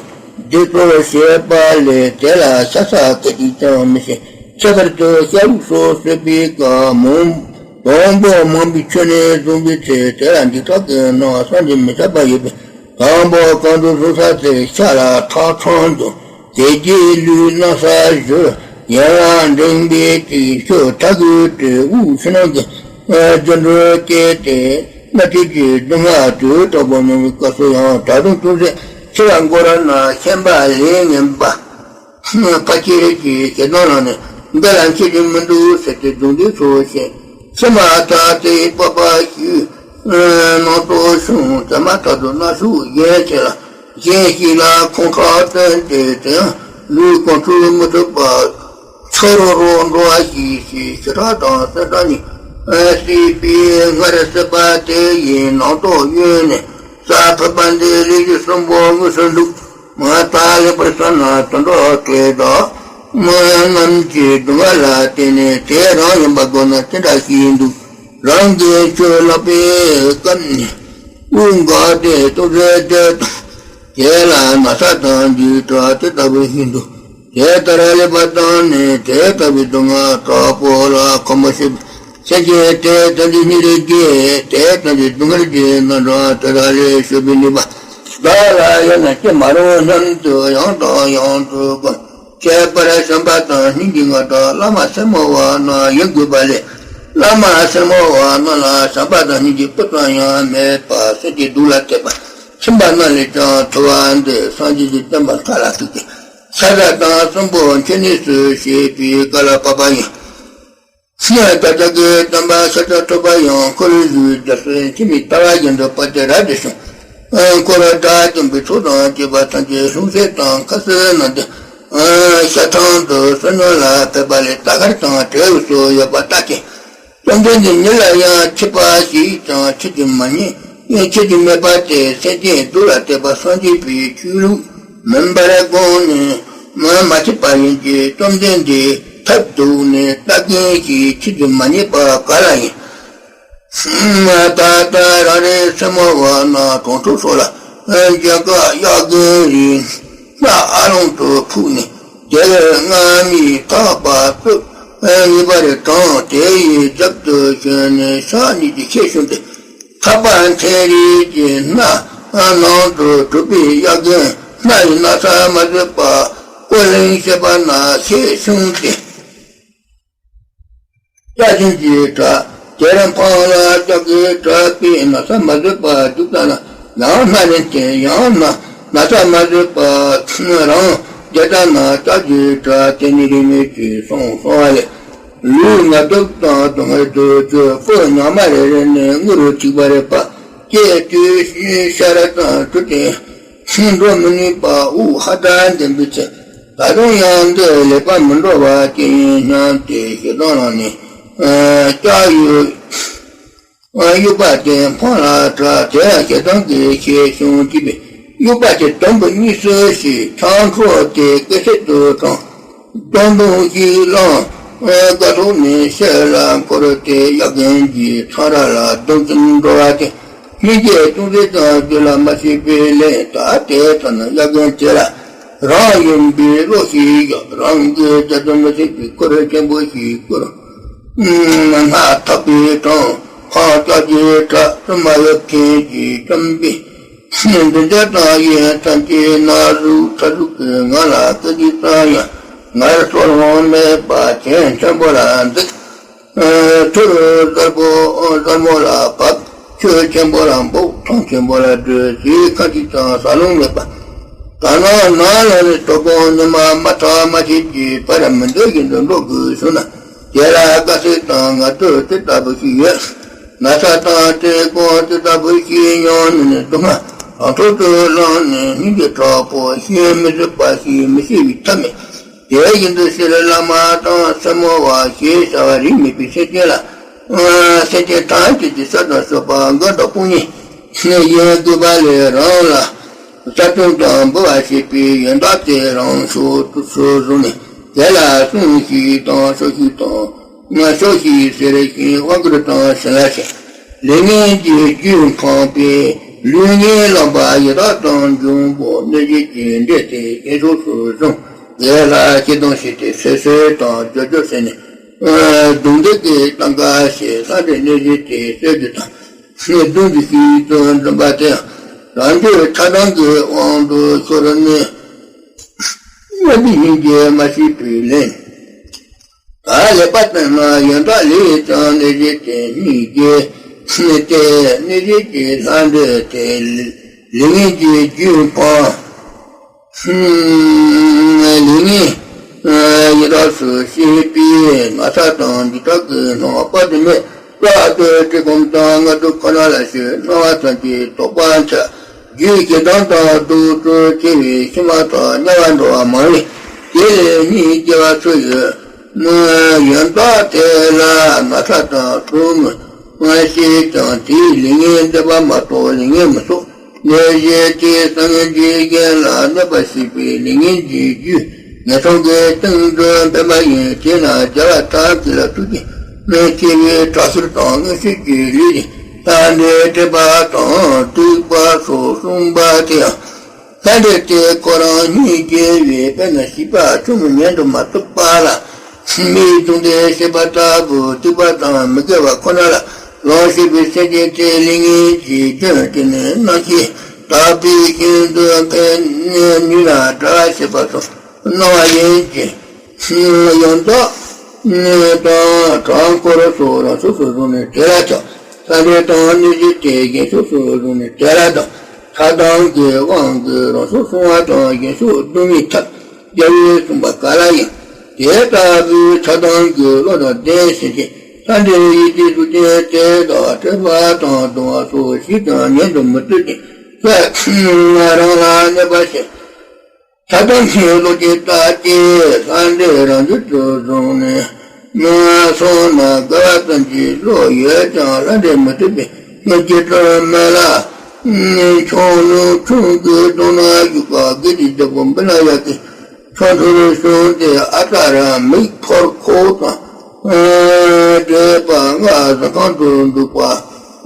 འདི་ཚོ་བྱེད་པ་ལས་དེ་ལ་ཤ་ཚ་སྐད་ཅིག་ཀྱང་མི་བྱེད། ཁྱད་པར་དུ་ཤ་ལུག་སོགས་ཟོས་པའི་སྐབས་མང་དང་པོ་མང་པོའི་ཆོས་ནས་བཟུང་བའི་ཚེ་དེ་ལ་འཇིགས་སྐྲག་གི་སྣང་བ་བསམ་གྱིས་མི་ཁྱབ་པ་ཡོད་པས། དང་པོ་གང་དུ་བཟུང་ས་དེར་ཤ་ལ་ཁྲག་ཚང་འཛོམས། དེ་རྗེས་ལུས་སྣང་ས་བཞུར། ཡན་ལག་འབྲིང་པོའི་དཀྱིལ་ཆོས་ཁྲག་གི་དྲི་དབུགས་ཕྱི་ནང་གི་རྒྱུ་འགྲོས་སྐྱེས་ཏེ་སྣ་སྦྱིན་གྱི་སྡུག་བསྔལ་དུས་དྲག་པོ་མྱོང་བའི་སྐབས་སུ་ཡང་ད་དུང་ཅུང་ཟད་འཆི་བ་འགོར་ན་ཤན་པ་ལས་ངན་པ། ཕ་ཁྱི་རིགས་ཀྱི་ཞེ་སྡང་ལངས་ནས་འདི་ལ་འཆི་རྒྱུ་མི་འདུག་ཟེར་ཏེ་རྡུང་རྡེག་ཚུལ་བཞིན་ཕྱི་མ་ཐག་ཏུ་པགས་པ་བཤུས། ནང་དུ་ཤོང་། དེ་མ་ཐག་ཏུ་སྣ་ཤུགས་གཞན་ཞིག་ལ་གཞན་ཞིག་ལ་ཁོང་ཁྲོ་བཏོན་ཏེ་དེ་ཡང་ལུས་གང་ཚུགས་མི་ཐུབ་པ་ཁྲོ་རོ་རོ་འགྲོ་བ་ཞིག་ཞེས་ཞེ་ཁྲག་དང་སེམས་ཁྲག་གཉིས་བསྲེས་པའི་སྔར་བསྲེགས་པ་དེ་ཡི་ནང་དུ་གཡོས་ནས། ས་ཕུད་པ་འདི་ལས་ཀྱི་གསོན་པོ་དངོས་སུ་འདུག་མ་དག་ལེགས་པར་བསམ་ན་དུད་འགྲོ་སྐད་དག་མ་རྣམས་ཀྱི་སྡུག་བསྔལ་ལ་བརྟེན་ནས་དེ་རང་ཡིན་པ་དགོས་ན་ཅི་འདྲ་ཞིག་འདུག་རང་གི་ཆོས་ལག་པའི་སྐབས་ནས་དབུགས་འགག་སྟེ་ལྟོ་ཟས་བསྡད་དང་། དེ་ལ་ན་ཚ་དང་འཇིགས་སྐྲག་དེ་ལྟ་བུ་ཞིག་འདུག་དེ་ལྟར་ལེགས་པར་བརྟགས་ནས་དེ་ལྟ་བུའི་སྡུག་བསྔལ་དྲག་པོ་ལ་ཁོམ་པ་བྱེད་པའི་སེམས་ཅན་དེ་ཐམས་ཅད་སྙིང་རེ་རྗེ། དེ་ཐམས་ཅད་སྡུག་བསྔལ་གྱིས་མནར་བ་དེ་དག་ལས་སྐྱོབ་པའི་ནུས་པ་བདག་ལ་ཡོད་ན་སྐྱེ་མ་རུང་སྙམ་དུ་ཡང་དང་ཡང་དུ་བསྒོམ། ཁྱད་པར་བྱམས་པ་དང་སྙིང་རྗེའི་མངའ་ཐང་བླ་མ་སེར་མོ་བ་རྣམས་ཡིན་དགོས་པ་ལས། བླ་མ་སེར་མོ་བ་རྣམས་ལ་བྱམས་པ་དང་སྙིང་རྗེ་སྤུ་ཙམ་ཡང་མེད་པར་སེམས་ཅན་སྡུག་ལ་གཏད་པ་ཁྱིམ་པ་རྣམས་ལས་ཀྱང་ཐུ་བ་འདི་སངས་རྒྱས་ཀྱི་བསྟན་པ་མཐའ་ལ་ཐུག་སྟེ། ཤ་ཟ་དང་གསོན་པོ་འཁྱེར་ནས་སུ་ཞེས་པའི་བཀའ་ལ་བབ་པ་ཡིན། སྔར་བདག་ཅག་གི་དམ་པ་ཤཱཀྱ་ཐུབ་པ་ཡང་འཁོར་བའི་རྒྱལ་སྲས་འཆི་མེད་ལྟ་བ་བཞིན་དུ་དཔལ་གྱི་རབ་ཏུ་བྱུང་། འཁོར་བ་དགྲ་བཅོམ་པའི་ཚོགས་དང་བཅས་པ་ཐམས་ཅད་ལྷུང་བཟེད་དང་ཁ་ཟས་རྣམས་ཏེ། ཤ་ཐང་དུ་བསོད་སྙོམས་ལ་ཕེབས་པ་ལས་རྟ་མཁར་དང་བྲལ་བའི་སོ་ཡོད་པ་ལྟ་སྟེ། བཅོམ་ལྡན་འདས་ཉིད་ལ་ཡང་འཆི་བ་ཞེས་ཀྱང་འཆི་དུ་མ་ཉན། ཡང་འཆི་དུ་མེད་པ་སྟེ་སེམས་ཅན་སྡུག་ལ་གཏད་པ་སངས་རྒྱས་པའི་ཆོས་ལུགས་མིན་པར་དགོངས་ནས་མ་མ་འཆི་བ་ཡིན་གྱི། བཅོམ་ལྡན་འདས་ཐབས་རྡུགས་ནས་ལྟ་མཁན་གྱིས་འཆི་དུ་མ་ཉན་པ་ག་ལ་ཡིན། ད་ལྟ་རང་རེ་སེར་མོ་བ་རྣམས་གྲོང་ཁྱེར་སོགས་ལ་མཇལ་ཁ་གཡག་རྒན་རིགས་སྣ་ཨ་ལོང་དུ་ཕུག་ནས་དེར་རྔ་མས་ཐག་པ་བཙུགས། ངེས་པར་དྲངས། དེ་ཡི་རྒྱབ་ཏུ་བྱོན་ནས་ཕྱག་གཉིས་ཀྱིས་ཁྱེར་བྱུང་སྟེ། ཐག་པ་འཐེན་རིས་ཀྱི་སྣ་ནང་དུ་གྲུབ་པའི་གཡག་རྒན་སྣ་ཡི་ན་ཚ་མ་བཟོད་པ་ཀོ་ལིང་བྱེད་པ་ན་ཁྱེར་བྱུང་སྟེ། སྐྱ་བཞིན་གྱི་བྲག་དེར་འཕངས་ལ་ལྕགས་ཀྱི་བྲག་པས་ན་ཚ་མ་བཟོད་པ་རྒྱུག་ཙམ་ན་ཡང་སྣ་ལེན་ཏེ། ཡང་ན་ན་ཚ་མ་བཟོད་པ་རང་རྒྱལ་ཙམ་ན་ལྕགས་ཀྱི་བྲག་དེ་ནས་རིན་མེད་ཅིག་སོང་སོང་བ་ལས། ལུས་ངལ་དུབ་དང་སྡུག་བསྔལ་དུ་གྱུར། སྤུ་ཉག་མ་རེ་རེ་ནས་དངུལ་རུ་ཐིགས་པ་རེ་ཕབ། སྐྱེས་དུས་ཤ་ར་དང་བྲལ་ཏེ་འགྲོ་མི་ནུས་པ་དབུགས་ཧ་ཅང་ལྡེམ་པའི་ཚེ། ད་དུང་ཡང་འདི་ལེགས་པར་མི་འགྲོ་བ་ཅི་ཡིན་སྙམ་སྟེ་ཞེ་སྡང་ལངས་ནས། ལྕགས་ཡོས་དབྱུག་པ་དེ་འཕངས་ལ་བྲག་དེ་ཡང་ཞེ་སྡང་གིས་ཁྱེར་བྱུང་སྟེ། དབྱུག་པ་དེ་དུམ་བུ་གཉིས་སུ་ཕྱེ། ཆང་ཁྲོག་དེ་སྐེ་སེར་དུ་དྲངས། སྡོང་དུམ་ཞིག་བླངས། སྐ་ཐོག་ནས་ཕྱིར་ལ་འཁོར་ཏེ་གཡག་རྒན་གྱི་ཚང་ར་ལ་རྡུང་ཙམ་འགྲོ་བ་དེ། སྙིང་རྗེ་ཅུང་ཟད་ཙམ་རྒྱུད་ལ་མ་སྐྱེས་པས་ལན། ད་དེ་ཙམ་ན་གཡག་རྒན་དེ་ལ་རང་ཡིན་པའི་བློ་ཞིག་བཞག་རང་གི་རྒྱ་དུ་མི་ཟད་པའི་འཁོར་ཆེན་པོ་ཞིག་བསྐོར། སྣ་ཐག་པས་དྲངས། འཕང་ལྕགས་ཀྱི་བྲག་བཙུན་མ་ཡབ་ཆེན་གྱིས་བཅོམ་པས། འདི་འདྲ་དང་ཡིན་ཐམས་ཅད་ན་ཟུག་ཚ་ཟུག་གི་ངང་ལ་སྐད་ཅིག་ཙམ་ཡང་ངལ་གསོ་ལོང་མེད་པར་གྱེན་ཆེན་པོ་ལ་འཛེགས། ཐུར་གཟར་པོ་གཟར་མོ་ལ་བབས། ཆུ་ཆེན་པོ་ལ་འབུད། ཐང་ཆེན་པོ་ལ་བྲོས་ཞེས་ཁ་ཅིག་ཀྱང་ཟ་ལོང་མེད་པ། ད་ནངས་ནངས་ལ་ནི་དོ་དགོང་ཉི་མ་མ་ཐག་མ་ཆད་ཀྱི་བར་མི་འདོད་བཞིན་དུ་འགྲོ་དགོས་བྱུང་ན། དེ་ལ་དགའ་སེམས་དང་ངལ་དུབ་དེ་ལྟ་བུ་ཞིག་ཡོད། ན་ཚ་དང་བཀྲེས་སྐོམ་དེ་ལྟ་བུ་ཞིག་མྱོང་ནས་ནི་སྡུག་བསྔལ་རང་གྲོལ་དུ་ལངས་ནས་སྙིང་རྗེ་དྲག་པོ་བྱེད་མི་བཟོད་པ་ཞིག་མི་བྱེད་པའི་ཐབས་མེད། དེ་བཞིན་དུ་ཕྱིར་བླ་མ་དང་སེར་མོ་བ་ཞེས་བྱ་བ་རིས་མེད་པའི་སེམས་ཅན་ལ། སེམས་ཅན་ཐམས་ཅད་ཀྱི་སྲོག་དང་སོགས་པ་མགོན་དང་དཔུང་གཉེན་ཡིན་དགོས་པ་ལས་རང་ལ་གསོལ་སྟོན་དང་འབུལ་བ་བྱེད་པའི་ཡོན་བདག་དེ་རང་ཕྱོགས་སུ་བཟུང་ནས། དེ་ལ་གསུང་ཞིག་དང་ཕྱོགས་ཞིག་དང་ཕྱོགས་ཞིག་ཟེར་ཞིང་དབང་བསྐུར་དང་བྱིན་རླབས་བྱས། ལས་ངན་གྱི་རྒྱུས་འཕངས་པས་ལུས་ངན་ལངས་པ་ཡི་དྭགས་དང་འབྱུང་པོ་གནོད་བྱེད་ཀྱི་འདྲེ་དེ་གཡས་ཕྱོགས་སུ་བཟུང་། དེ་ལ་སྐྱེ་སྡང་ཞེས་ཏེ་སོད་སོད་དང་རྒྱོབ་རྒྱོབ་བྱས་ནས། གདུང་འདེགས་ཀྱི་གཏང་ཀ་བྱས། ལྷ་འདྲེ་གནོད་བྱེད་དེ་གསོད་རྒྱུ་དང་། གདུང་གི་ཤིག་ཏུ་འཛིན་པ་དེ་ཡང་རང་རྒྱུད་ཆགས་སྡང་གི་དབང་དུ་ཤོར་ནས། གནོད་པའི་སྙིང་རྗེ་མ་བྱས་པས་ལན། ད་ལེགས་པར་བསྟེན་ན་ཡོན་བདག་ལས་ཀྱང་གནོད་བྱེད་དེ་སྙིང་རྗེ་སྟེ། གནོད་བྱེད་ཀྱི་ལྷ་འདྲེ་དེ་ལས་ངན་གྱི་རྒྱུས་འཕངས། ལས་ངན་ཡི་དྭགས་སུ་སྐྱེས་པས་ན་ཚ་དང་འཇིགས་སྐྲག་གི་སྣང་བ་དཔག་ཏུ་མེད། བློ་ཨ་ཏོའི་བཀྲེས་སྐོམ་དང་ངལ་དུབ་ཁོ་ན་ལ་སོགས་སྣང་བ་ཙམ་གྱིས་དོགས་པ་འཆར། རྒྱུད་ཞེ་སྡང་དང་གདུག་རྩུབ་ཆེ་བས་ཕྱི་མ་དང་དམྱལ་བར་འགྲོ་བ་མང་བས། དེ་ལས་སྙིང་རྗེ་བ་སུ་ཡོད། ཡོན་བདག་དེ་ལ་ན་ཚ་དང་གྲོགས་མོས་སྐྱེས་ཀྱང་དེའི་ལས་ངན་འདས་པ་མ་གཏོགས་ལས་ངན་མི་གསོག་གནོད་བྱེད་དེས་སངས་རྒྱས་གཞན་ལ་གནོད་པ་བྱས་པའི་ལས་ངན་གྱི་རྒྱུ་ངན་སོང་གི་སྟེང་དུ་འཕེན་པ་ཡིན། དེས་ན་རྒྱལ་བ་ཐམས་ཅད་ལ་ཐུགས་རྗེ་ཆེ་བའི་དྲག་ཤུལ་དང་མངོན་ཤེས་ཀྱི་ལུས་ཀྱིས་ལྷ་འདྲེ་བསྐྲད་པ་དང་བསྒྲིགས་པ་སོགས་གསུངས་པ་དེ་ཡང་། ལྷ་འདྲེ་དེ་ཁོ་རང་སྙིང་རྗེ་བས་དཔེར་ན་བྱིས་པ་ཆུང་ངུ་ཉན་དུ་མ་བཏུབ་པ་ལ་མིའི་གདུང་འདེགས་བྱེད་པ་ལྟ་བུ་སྡིག་པ་དང་མི་དགེ་བ་ཁོ་ན་ལ་ལོངས་སྤྱོད་པའི་སེམས་ཅན་དེ་ལས་ངན་གྱི་རྒྱུན་དེ་ནི་རྣམ་ཤེས་དག་པའི་ཞིང་དུ་འཕེན་ནུས་ལ་དགྲ་བྱེད་པ་སོགས། སྣང་བ་ཡིན་གྱི། ཡང་དག་དང་གྲངས་འཁོར་སོགས་རང་ཕྱོགས་སུ་བཟུང་ནས་དེ་ལ་ཐོབ། ས་འདྲེན་དང་གནོད་བྱེད་དེ་གཞན་ཕྱོགས་སུ་བཟུང་ནས་དེ་ལ་ཐོབ། ཆགས་སྡང་གི་དབང་གིས་རང་ཕྱོགས་སྲུང་བ་དང་གཞན་ཕྱོགས་སྡུག་བསྔལ་ཐོབ། རྒྱལ་བས་གསུངས་པ་ག་ལ་ཡིན། དེ་ལྟ་བུའི་ཆགས་སྡང་གི་བློ་དང་ལྡན་ཞིང་ཞེན། ས་འདྲེན་ཡིད་ཀྱི་གཟུགས་ཅན་དེ་དག་སྐྲག་པ་དང་གདུང་བ་སོགས་ཞིག་ཀྱང་ཉན་དུ་མི་བཏུབ་ཅིང་། ས་རང་ལ་གནོད་པ་བྱེད། ཆགས་སྡང་གི་བློ་སྐྱེས་ལྟ་སྟེ་ལྷ་འདྲེ་རང་རྒྱུད་དུ་བཟུང་ནས། མ་སོང་ན་དགའ་བ་ཙམ་གྱི་བློ་ཡོད་ཀྱང་ལྷ་འདྲེ་མི་ཐུབ་པའི་སྐྱེ་ཚུལ་མེད་ལ། ཁྱུང་ལུག་ཁྱུང་གི་གདོང་ན་བཞུགས་པ་དགེ་སྡིག་འདྲ་པོ་འབུལ་ན་ཡག་གི། ཁྱོད་ཚོར་བྱུང་སྟེ་ཨ་ཙ་ར་མིག་ཕོར་ཁོག་དང་། འདྲེས་པ་ལྔ་གཟིམ་ཁང་དུ་འདུག་པ།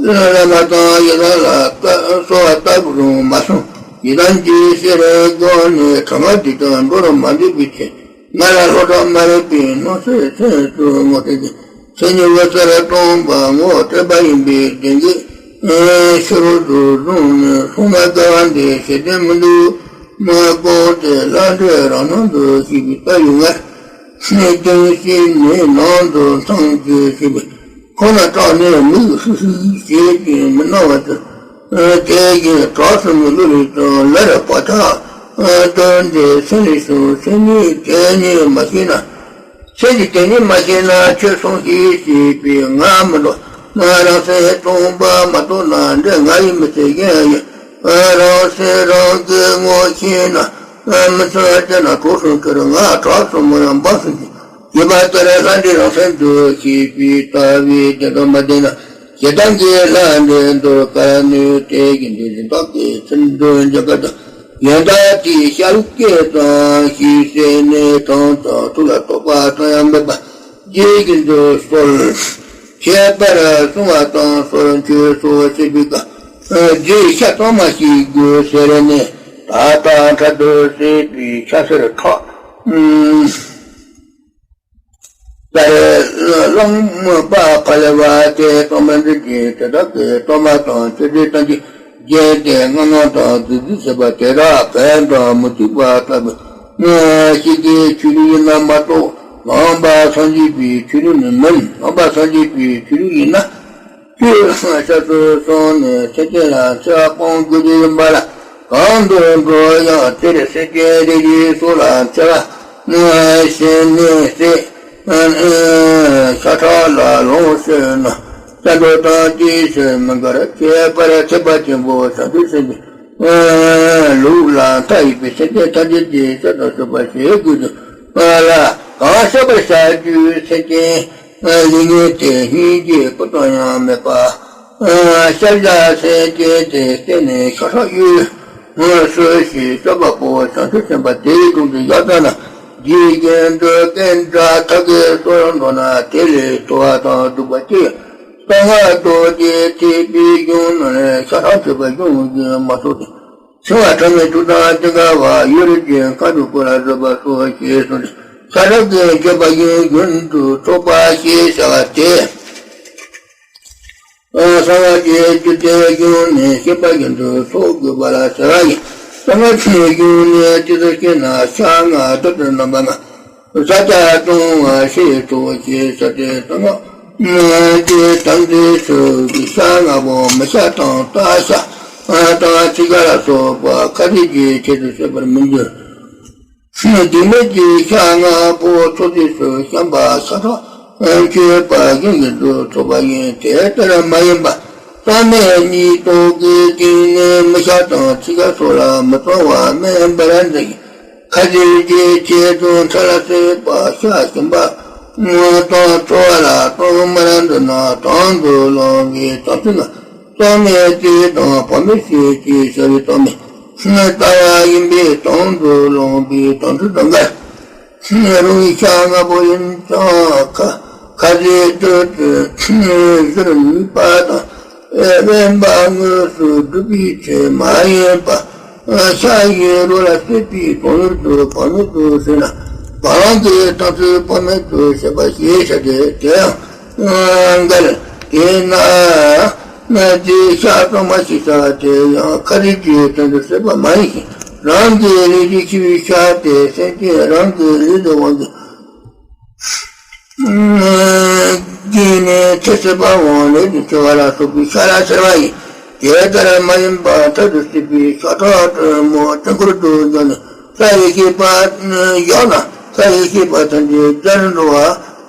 བླ་མ་དང་ཡི་དམ་ལ་གསོལ་བ་བཏབ་རུང་མ་གསུངས། ཡི་དམ་གྱི་ཕྱིར་སྒོ་ནས་གྲང་ངར་དེ་དང་འགྲོ་རུ་མ་འདོད་པའི་ཕྱིར། ང་ལ་བློ་བྲལ་མ་རིག་པའི་སྣང་སྲིད་སེམས་སུ་ངོ་སྤྲད་དེ། མཚན་ཉིད་འོད་གསལ་སྟོང་པ་ངོ་སྤྲད་པ་ཡིན་པའི་བདེན་དགོས་ཕྱི་རོལ་དུ་བཟུང་ནས་སོང་ན་དགའ་བ་འདི་ཞེ་བདེ་མི་འདུག་མ་དགོངས་ཏེ་ལྷ་འདྲེ་རང་སྣང་དུ་ཤེས་པའི་ལྟ་བའི་ངར། ནས་ཀྱང་ཤེས་ནས་ནང་དུ་ཐང་ཅེས་ཤེས་པའི་ཁོ་ན་སྐྲག་ནས་མིག་ཧྲིག་ཧྲིག་བྱེད་ཅིང་མི་སྣང་བ་དང་། དེ་བཞིན་གྲོགས་སུ་མི་བསླུ་བའི་དང་ལར་བག་ཆགས་སྟོན་ཏེ་སེམས་ལས་བྱུང་སེམས་ཉིད་དེ་ཉིད་མ་ཤེས་ན། ཁྱེད་ཀྱིས་དེ་ཉིད་མ་ཤེས་ན་ཁྱོད་སོང་ཞིག་ཞེས་པའི་ངག་མི་འགྲོ། ང་རང་སེམས་སྟོང་པ་མ་རྟོགས་ན་འདྲེ་ང་ཡི་མི་ཚེ་གཞན་ཡིན། རང་སེམས་རང་གིས་ངོ་ཤེས་ན། མི་ཚེ་གཅིག་ན་གྲོགས་སུ་འཁྱོར། ང་གྲོགས་སུ་མོ་ཡང་འབངས་སུ་འགྱུར། ཞེས་པ་ལྟར་ལྷ་འདྲེ་རང་སེམས་སུ་ཤེས་པའི་ལྟ་བའི་བདེན་དོན་མ་བདེན་ན། ཞེ་སྡང་གི་ལྷ་འདྲེ་འདོར་ག་ནུས། དེ་བཞིན་དུ་སྦྱིན་བདག་གི་ཚུལ་འདོན་འཇོག་ག་དང་། ཡོན་བདག་དེའི་ཤ་ལུག་སྐད་དང་ཤེས་གསལ་ནས་གྲངས་དང་ཐུགས་ལ་དོགས་པ་གང་ཡང་མེད་པ་དེ་བཞིན་དུ་གསོལ། ཁྱད་པར་བསྲུང་བ་དང་གསོལ་མཆོད་སོགས་བྱེད་པའི་སྐབས། རྫས་ཤ་གཙང་མ་ཞིག་དགོས་ཟེར་ནས་ད་ལྟ་འཕྲལ་དུ་བསྲེས་པའི་ཤ་སེར་ཁྲག་ལྟར་བླངས་པ་ཕལ་བ་དེ་གཏོར་མ་འདི་བཞིན་དེ་དག་གི་གཏོར་མ་དང་མཆོད་རྫས་ཐམས་ཅད་བརྒྱན་ཏེ་སྔགས་ནང་དུ་བདུད་རྩི་བྱེད་པ་དེ་དག་ཕན་དང་མི་ཚུགས་པ་ལྟ་བུ། ཞིག་གི་ཆོས་ལུགས་ཡིན་ན་མ་གཏོགས་ལམ་པ་སངས་རྒྱས་པའི་ཆོས་ལུགས་ནི་མིན། ལམ་པ་སངས་རྒྱས་པའི་ཆོས་ལུགས་ཡིན་ན། ཁྱོད་ཤ་ཚུར་སོང་ནས་སེམས་ཅན་ལ་འཚེ་བ་སྤང་དགོས་ཀྱི་ཡིན་པ་ལ། གང་དུ་འགྲོ་ཡང་དེར་སེམས་ཅན་རེ་རེ་སོགས་ལ་འཚེ་བ་བྱས་ནས་སྲེད། ཤ་ཁྲག་ལ་ལོངས་སྤྱོད་ན། བསྟན་འགྲོ་དང་དེའི་ཕྱིར་མི་འགལ། ཁྱད་པར་ཐེག་པ་ཆེན་པོ་བྱང་ཆུབ་སེམས་ཀྱི་ལུགས་ལ་མཐའ་ཡས་པའི་སེམས་ཅན་ཐམས་ཅད་ཀྱི་སྲོག་དང་ཕྱུག་པ་བྱེད་དགོས་ཀྱི་ལ། གང་གཤེགས་པར་བྱ་རྒྱུའི་སེམས་ཅན་ལས་ངན་དེ་སྙིང་རྗེ་སྤུ་ཙམ་ཡང་མེད་པ། ཤ་བཞག་སེམས་ཅན་དེ་བསད་ནས་ཤ་ཁྲག་གཡོས། སོ་ཞེས་བསྐྱབ་པ་པོ་བྱང་ཆུབ་སེམས་དཔའ་དེའི་དྲུང་དུ་བཞག་ཙམ་ན། འཇིག་རྟེན་དུ་གཏན་དགྲ་ཐབས་ཀྱིས་གསོད་འགྲོ་ན་དེ་ལས་ཐུ་བ་དང་སྡུག་པ་ཅི་ཡང་། གསང་སྔགས་རྡོ་རྗེ་ཐེག་པའི་གཞུང་ནང་ནས་ཤ་ཁྲག་ཆོད་པ་གཞུང་གཞན་མ་གསུངས་ཏེ། འཆིང་བ་ཁྲོ་མོའི་དུག་དང་ཅི་འགལ་བ། གཡོ་རིག་གི་མཁའ་འགྲོ་སྐོར་ལ་བཟོད་པ་སོགས་ཞེས་གསུངས་ཏེ། ཤ་ཁྲག་གི་སྤྱོད་པ་གཞན་རྒྱུན་དུ་འཕྲོག་པ་ཞེས་བྱ་བ་སྟེ། གསང་སྔགས་ཀྱི་རྒྱུད་སྡེ་གཞུང་ནས་བཤད་པ་བཞིན་དུ་འཕྲོག་དགོས་པ་ལ་བྱ་བ་ཡིན། གསང་སྔགས་ཀྱི་གཞུང་ནས་ཇི་ལྟར་བཤད་ན་ཤ་ལྔ་རྡུལ་དྲུག་རྣམ་པ་ལྔ། བཟའ་བཅའ་བཏུང་བ་ཞེས་གྲོགས་ཞེས་བྱ་སྟེ། གསང་སྔགས་ཀྱི་དམ་ཚིག་སོགས་ཀྱི་ཤ་ལྔ་པོ་མི་ཤ་དང་སྟག་ཤ་དང་ཚིག་ཁ་ལ་སོགས་པ་ཁ་ཟས་ཀྱི་ཆེད་དུ་བཤད་པར་མི་འགྱུར། བདུད་མེད་ཀྱི་ཤ་ལྔ་པོ་ཚོགས་རྫས་སུ་བཤམས་པ་ཤ་ཁྲག་མཆོད་པ་གཞན་བཞིན་དུ་འཚོགས་པ་ཡིན། དེ་ལྟར་མ་ཡིན་པ་རྩ་མེད་གཉིས་ཐོག་གི་སྟེང་ནས་མི་ཤ་དང་ཚིག་ཁ་སོགས་ལ་མི་གཏོང་བ་སྨན་པ་ར་འཛིན། ཁ་ཟས་ཀྱི་ཆེད་དུ་འཕྲལ་ལ་བསྲེགས་པ་ཤ་ཞིམ་པ་དང་ཚོ་བ་ལ་གཏོང་མ་ར་འདོད་ན་དང་དུ་བླངས་པའི་དམ་ཚིག་ལ། རྩ་མེད་དེ་དང་བག་མེད་ཟས་ཀྱི་བྱ་བའི་རྟགས་མེད་ལྟ་བ་ཡིན་པས་དང་དུ་བླངས་པའི་དམ་ཚིག་དང་འགལ། རུང་ཤ་ལྔ་པོ་ཡིན་ཀྱང་ཁ་ཁ་ཟས་དུ་ཟུར་ནུས་པ་དང་དབེན་པ་དངོས་སུ་སྒྲུབ་པའི་ཚེ་མ་ཡིན་པ། ཤ་ཡི་རོ་ལ་བསྲེས་པའི་གང་ཡུལ་དུ་བག་མེད་དུ་བྱས་ན་བག་ལང་གི་དམ་ཚིག་བག་མེད་དུ་བྱས་པ་ཞེས་བྱ་སྟེ། དེ་ཡང་འགལ། དེས་ན་ན་དེ་ཤ་གཙང་མ་ཞེས་བྱ་བ་དེ་ཡང་ཁ་ཟས་ཀྱི་དོན་དུ་བཤད་པ་མ་ཡིན་ཞིང་ རང་གི་ལུས་ཀྱི་འཆི་བའི་ཆ་སྟེ་སེམས་ཅན་རང་གི་ལུས་ལ་དབང་གིས་ནས་ཚེ་ཟད་པའམ་ལུས་ཀྱི་འཆི་བ་ལ་སོགས་པའི་ཆ་ལ་ཟེར་བ་ཡིན། དེ་ལྟར་མ་ཡིན་པ་མཐར་ཐུག་སྲིད་པའི་ཤ་ཁྲག་དྲོན་མོ་དཀྱིལ་འཁོར་དུ་བཞག་ནས་ས་ཡི་ཤེས་པ་བཞག་ན་ས་ཡི་ཤེས་པ་ཐམས་ཅད་སྦྱར་འགྲོ་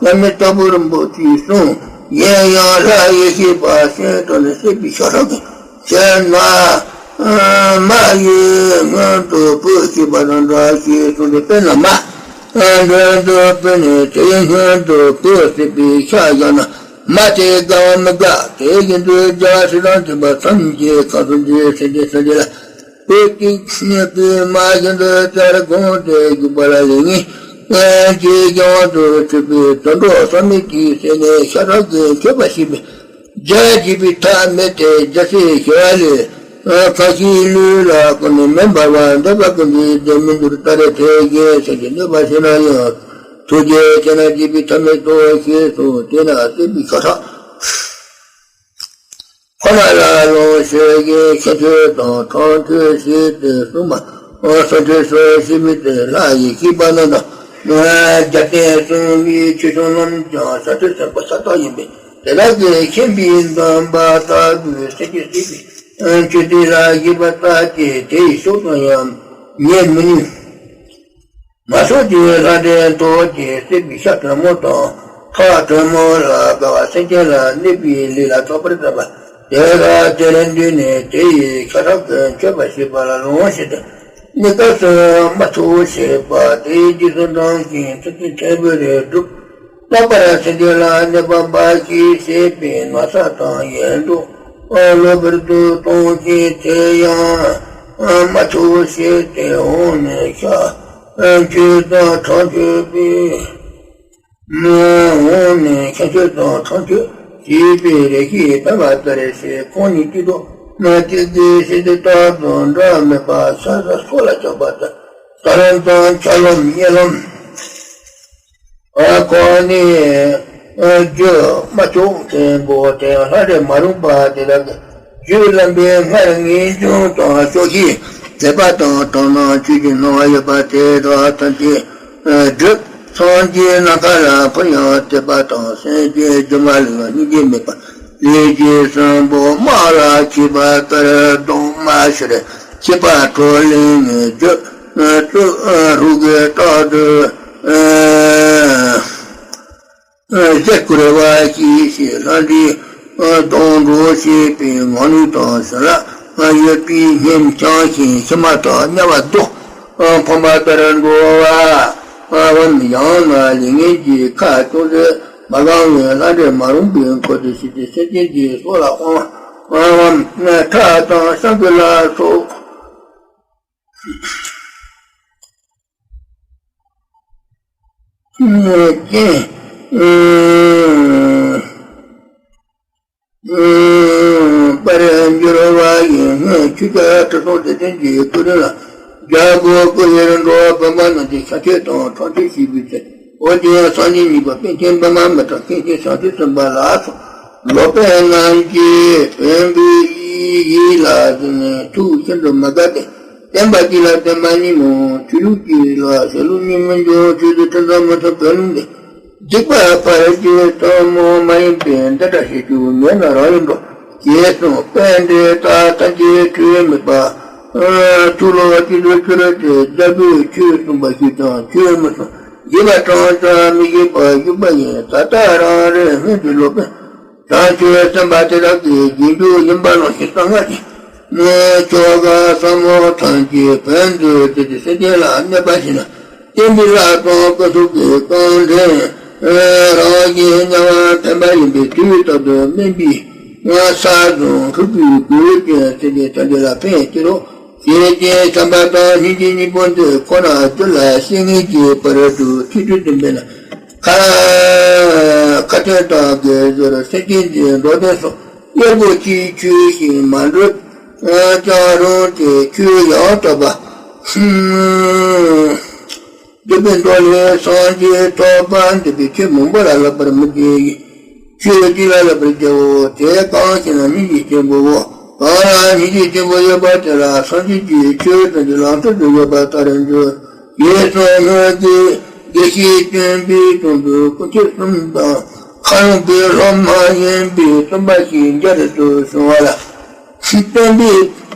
བ་ཡང་མེད་ལྟ་བུར་འབོད་ཅེས་གསུངས། གཞན་ཡང་ལྷ་ཡི་ཤེས་པ་སེམས་དྲངས་ནས་སྲིད་པའི་ཤ་ཁྲག་གི་ཕྱིར་ན། མ་ཡི་སྔོན་དུ་བུ་སྐྱེས་པ་དང་འདྲ་ཞེས་གསུངས་ཏེ། དཔེར་ན་མ་མགྲོན་དུ་བུད་ནས་དེའི་སྔོན་དུ་བུ་སྲིད་པའི་ཤ་བཞག་ན་མ་དེ་དགའ་བ་མི་དགའ། དེ་བཞིན་དུ་རྒྱལ་བ་སྲིད་དང་བཅས་པ་ཐམས་ཅད་ཁམས་གསུམ་གྱི་སེམས་ཅན་ཐམས་ཅད་ལ་བུ་གཅིག་ཉིད་པའི་མ་བཞིན་དུ་བྱར་དགོངས་ཏེ་བཞུགས་པ་ལ་ལེགས་ཉེས་ཀྱི་རྒྱང་དུ་ཆུད་པའི་དོན་གྲུབ་བསམ་མེད་ཀྱི་སེམས་ནི་ཤ་ཁྲག་གིས་མཆོད་པ་བྱེད་པའི་རྒྱལ་བྱེད་པའི་ཐབས་མེད་དེ། རྒྱལ་སྲས་ཞི་བ་ལྷས་གང་ཞིག་ལུས་ལ་བཀོད་ནས་མེ་འབར་བ་འདོད་པ་ཀུན་གྱི་སྡེ་མི་འགྱུར་ལྟར་དེ་བཞིན་སེམས་ཅན་གནོད་པ་བྱེད་ན་ཡང་ཐུགས་རྗེ་ཆེ་ན་བྱེད་པའི་ཐབས་མེད་དོ་ཞེས་གསུངས། དེས་ན་སྲིད་པའི་ཤ་ཁྲག་ཁོ་ན་ལ་ལོངས་སྤྱོད་ཀྱི་ཁྱད་ཆོས་དང་གྲངས་ཆོས་ཞེས་ཏེ་གསུངས་པ། སོ་ཆོས་སོ་ཞེས་པའི་དེ་ལྷ་ཡི་ཤེས་པ་རྣམས་དང་། རྒྱལ་བསྟན་གསུམ་པའི་ཆོས་སྐྱོང་རྣམས་ཀྱང་ཤ་ཁྲག་སེམས་དཔའ་ས་བདག་ཡིན་པས། དེ་དག་གིས་ཤན་པའི་འདམ་པ་ལྟ་བུའི་སེམས་ཅན་སྲིད་པའི་ཆོས་སྡེ་ལ་སྐྱེས་པ་ལྟ་སྟེ་དེ་ཡི་ཕྱོགས་དང་ཡང་ཉེ་མི་ནུས། མ་ཕྱོགས་ཀྱི་ལྷ་འདྲེ་གདོན་གྱིས་གཙེས་པའི་ཤ་དྲོན་མོ་དང་ཁྲག་དྲོན་མོ་ལ་དགའ་བ་སེམས་ཅན་ལ་གནོད་པའི་ལས་ལ་སོགས་པར་མཛད་པ། དེ་ལ་དེར་འདུས་ནས་དེ་ཡི་ཤ་ཁྲག་གིས་མཆོད་པ་བྱེད་པ་ལ་ལོངས་སྤྱོད་དུ་གནས་སྐབས་སུ་མ་ཚུགས་བྱེད་པ། དེའི་རྗེས་སུ་འབྲང་ཞིང་ཐུབ་བསྟན་ཆེན་པོའི་རིགས་སྒྲུབ། ལྷག་པར་སེམས་ཅན་ལ་གནོད་པ་འབའ་ཞིག་བྱེད་པའི་ན་ཚ་དང་ཡེ་འདྲོག་ལོག་པར་དུ་གཏོང་ཞིང་དེ་ཡང་མ་ཚུགས་བྱེད་དེ་འོངས་ནས་ཤ་ཁྲག་དང་གྲངས་ཆོད་པའི། འོངས་ནས་ཤ་ཁྲག་དང་གྲངས་ཆོད་བྱེད་པའི་རེ་ཞིག་ཕན་པ་ལྟར་བྱེད། ཁོང་ཉིད་ཀྱི་དོགས་མ་གཅིག་གིས་ཤེས་ཏེ་རྟག་ཏུ་འདྲ་མེད་པ་ཤ་ཟ་སྲོག་ལ་ཆགས་པ་དང་། ད་རུང་དང་ཆ་ལོམ་གཉིད་ལོམ། ཁོང་ནི་རྒྱུ་མ་ཆོག་མཁན་པོ་དེ་ལྷ་འདྲེ་མ་རུངས་པ་དེ་དག་གི་རྒྱུད་ལམ་པའི་སྔར་ངེས་འབྱུང་དང་ཕྱོགས་བཞིའི་དད་པ་དང་དག་སྣང་ཆོས་ཀྱི་སྣང་བ་ཡོད་པ་དེ་དག་ཐམས་ཅད་སྒྲུབ། སངས་རྒྱས་ནམ་མཁའ་ལ་འཕུར་ཡང་དད་པ་དང་སེམས་ཅན་སྒྱུ་མ་ལུས་པ་སྙིང་རྗེ་མེད་པ། ལས་ཀྱི་སྲིན་པོ་དམག་ལ་མཆིས་པ་ལྟར་གདོང་དམར་ཕྱིར་ཤེས་པ་འཕྲོ་ལེན་ནས་རྒྱུ་ཚུལ་ཧྲུག་གེ་རྟག་ཏུ་གཟེར་བསྐུར་བ་ཞིག་ཞེས་ལྷ་འདྲེའི་སྡོང་གྲོགས་བྱེད་པའི་ངང་ལུས་དང་བྱིན་རླབས་ཡོད་པའི་སྙེམས་བཅངས་ཤིང་ཕྱི་མ་དག་དམྱལ་བ་ལྡོག་ཕོངས་པ་ལྟར་འགྲོ་བའམ། ཡང་ན་ལས་ངན་གྱི་ཁ་ཅུང་ཟད་མ་གང་བའི་ལྷ་འདྲེ་མ་རུངས་པའི་འཁོར་དུ་ཞུགས་ཏེ་སེམས་ཅན་གྱི་སྲོག་ལ་དབང་བའམ། ཁྲག་དང་བཤང་གི་ལ་སོགས་ཅན། པར་འགྱུར་བ་ཡི་སྔོན་ཆོས་རྒྱལ་ཁྲི་སྲོང་ལྡེ་བཙན་གྱི་སྐུ་རིང་ལ་རྒྱལ་པོ་སྐུ་ཡི་འགྲོ་བ་བུམ་པ་རྣམས་ཀྱིས་ཤ་ཁྲག་དང་གྲངས་ཆོད་བྱས་པའི་ཚེ། ཨོ་རྒྱན་སངས་རྒྱས་གཉིས་པ་པཎ་ཆེན་པདྨ་མི་ཏྲ་མཁན་ཆེན་བྱང་ཆུབ་སེམས་དཔའ་ལ་སོགས་སློབ་དཔོན་རྣམས་ཀྱིས་བོན་པོའི་ཡིད་ལ་གཟིགས་ནས་ཐུགས་ཤིན་ཏུ་མ་དགའ་སྟེ། བསྟན་པ་གཅིག་ལ་བསྟན་པ་གཉིས་མོ། ཆོས་ལུགས་གཅིག་ལ་ཆོས་ལུགས་གཉིས་མི་འགྱུར། ཆོས་སུ་ཁྲིམས་དང་མི་མཐུན་བོན་ལུགས་འདི། སྡིག་པ་ཕར་བྱེད་ཐུན་མོང་མ་ཡིན་པའི་འདི་འདྲ་བྱེད་རྒྱུ་ཉེ་ན་རང་ཡིན་འགྲོ། ཞེས་གསུངས། དཔེ་འདི་ལྟར་ཐམས་ཅད་ཆོས་མེད་པ། ཆོས་ལུགས་གཅིག་ཏུ་གྱུར་ཏེ་རྒྱལ་པོས་ཆོས་གསུངས་པ་ཞིག་ཀྱང་ཆོས་མི་གསུང་། བྱས་པ་གྲངས་ཀྱང་མི་ཤེས་པར་བཞུགས་པ་ཡིན། ད་ལྟ་རང་རེ་སྔོན་གྱི་སློབ་དཔོན་བྱང་ཆུབ་སེམས་དཔའ་དེ་དག་གི་རྗེས་འཇུག་ཡིན་པ་ནང་བཞིན་གསང་སྔགས་ཀྱི་ཆོ་ག་ཟབ་མོ་ཐམས་ཅད་བོན་དུ་བསྒྱུར་ཏེ་སེམས་ཅན་ལ་གནོད་པ་བྱས་ན། བསྟན་པའི་བླ་བྲང་ཀུན་འཚོབ་ཀྱི་རྐང་འདྲེན་རང་བཞིན་དམྱལ་བ་འཕེན་པ་ཡིན་པས། དུས་རྟག་ཏུ་སྨན་པའི་ས་བཟུང་ཧྲུལ་པོའི་གོས་ཅན་སེམས་ཅན་ཐམས་ཅད་ལ་ཕན་བསྐྱེད་རོགས། ཞེས་བསྟན། བྱམས་པ་དང་སྙིང་རྗེ་གཉིས་པོ་འདི་ཁོ་ན་རྒྱུད་ལ་སྐྱེ་ངེས་ཀྱི་བར་དུ་ཐེ་ཚོམ་དུ་འབད་ན། ཁ་ཁ་ཏོན་དང་དགེ་སྦྱོར་སེམས་ཅན་གྱི་འགྲོ་དོན་སོགས་དབྱེར་དགུ་གཅིག་ཆོས་བཞིན་མ་འགྲུབ་ཀྱང་རུང་སྟེ། ཆོས་ཡང་དག་པ་སྒྲུབ་པའི་མདོ་ལས་སངས་རྒྱས་ཐོབ་པ་འདོད་པའི་ཆོས་མང་པོ་ལ་བསླབ་པར་མི་བྱའི། ཆོས་གཅིག་ལ་བསླབ་པར་བྱའོ། དེ་གང་ཞེ་ན་སྙིང་རྗེ་ཆེན་པོའོ། གང་ལ་སྙིང་རྗེ་ཆེན་པོ་ཡོད་པ་དེ་ལ་སངས་རྒྱས་ཀྱི་ཆོས་དང་གི་ལམ་སྟོན་དུ་ཡོད་པ་ལྟར་འགྱུར། ཞེས་གསུངས་སྔོན་གྱི་དགེ་བཤེས་སྟོན་པའི་དྲུང་དུ་སྐུ་མཆེད་གསུམ་དང་ཁ་ལོང་པའི་སློབ་མ་ཡིན་པའི་བཙུན་པ་ཞིག་རྒྱ་རི་དུ་བྱུང་བ་ལ། སྟོན་པའི་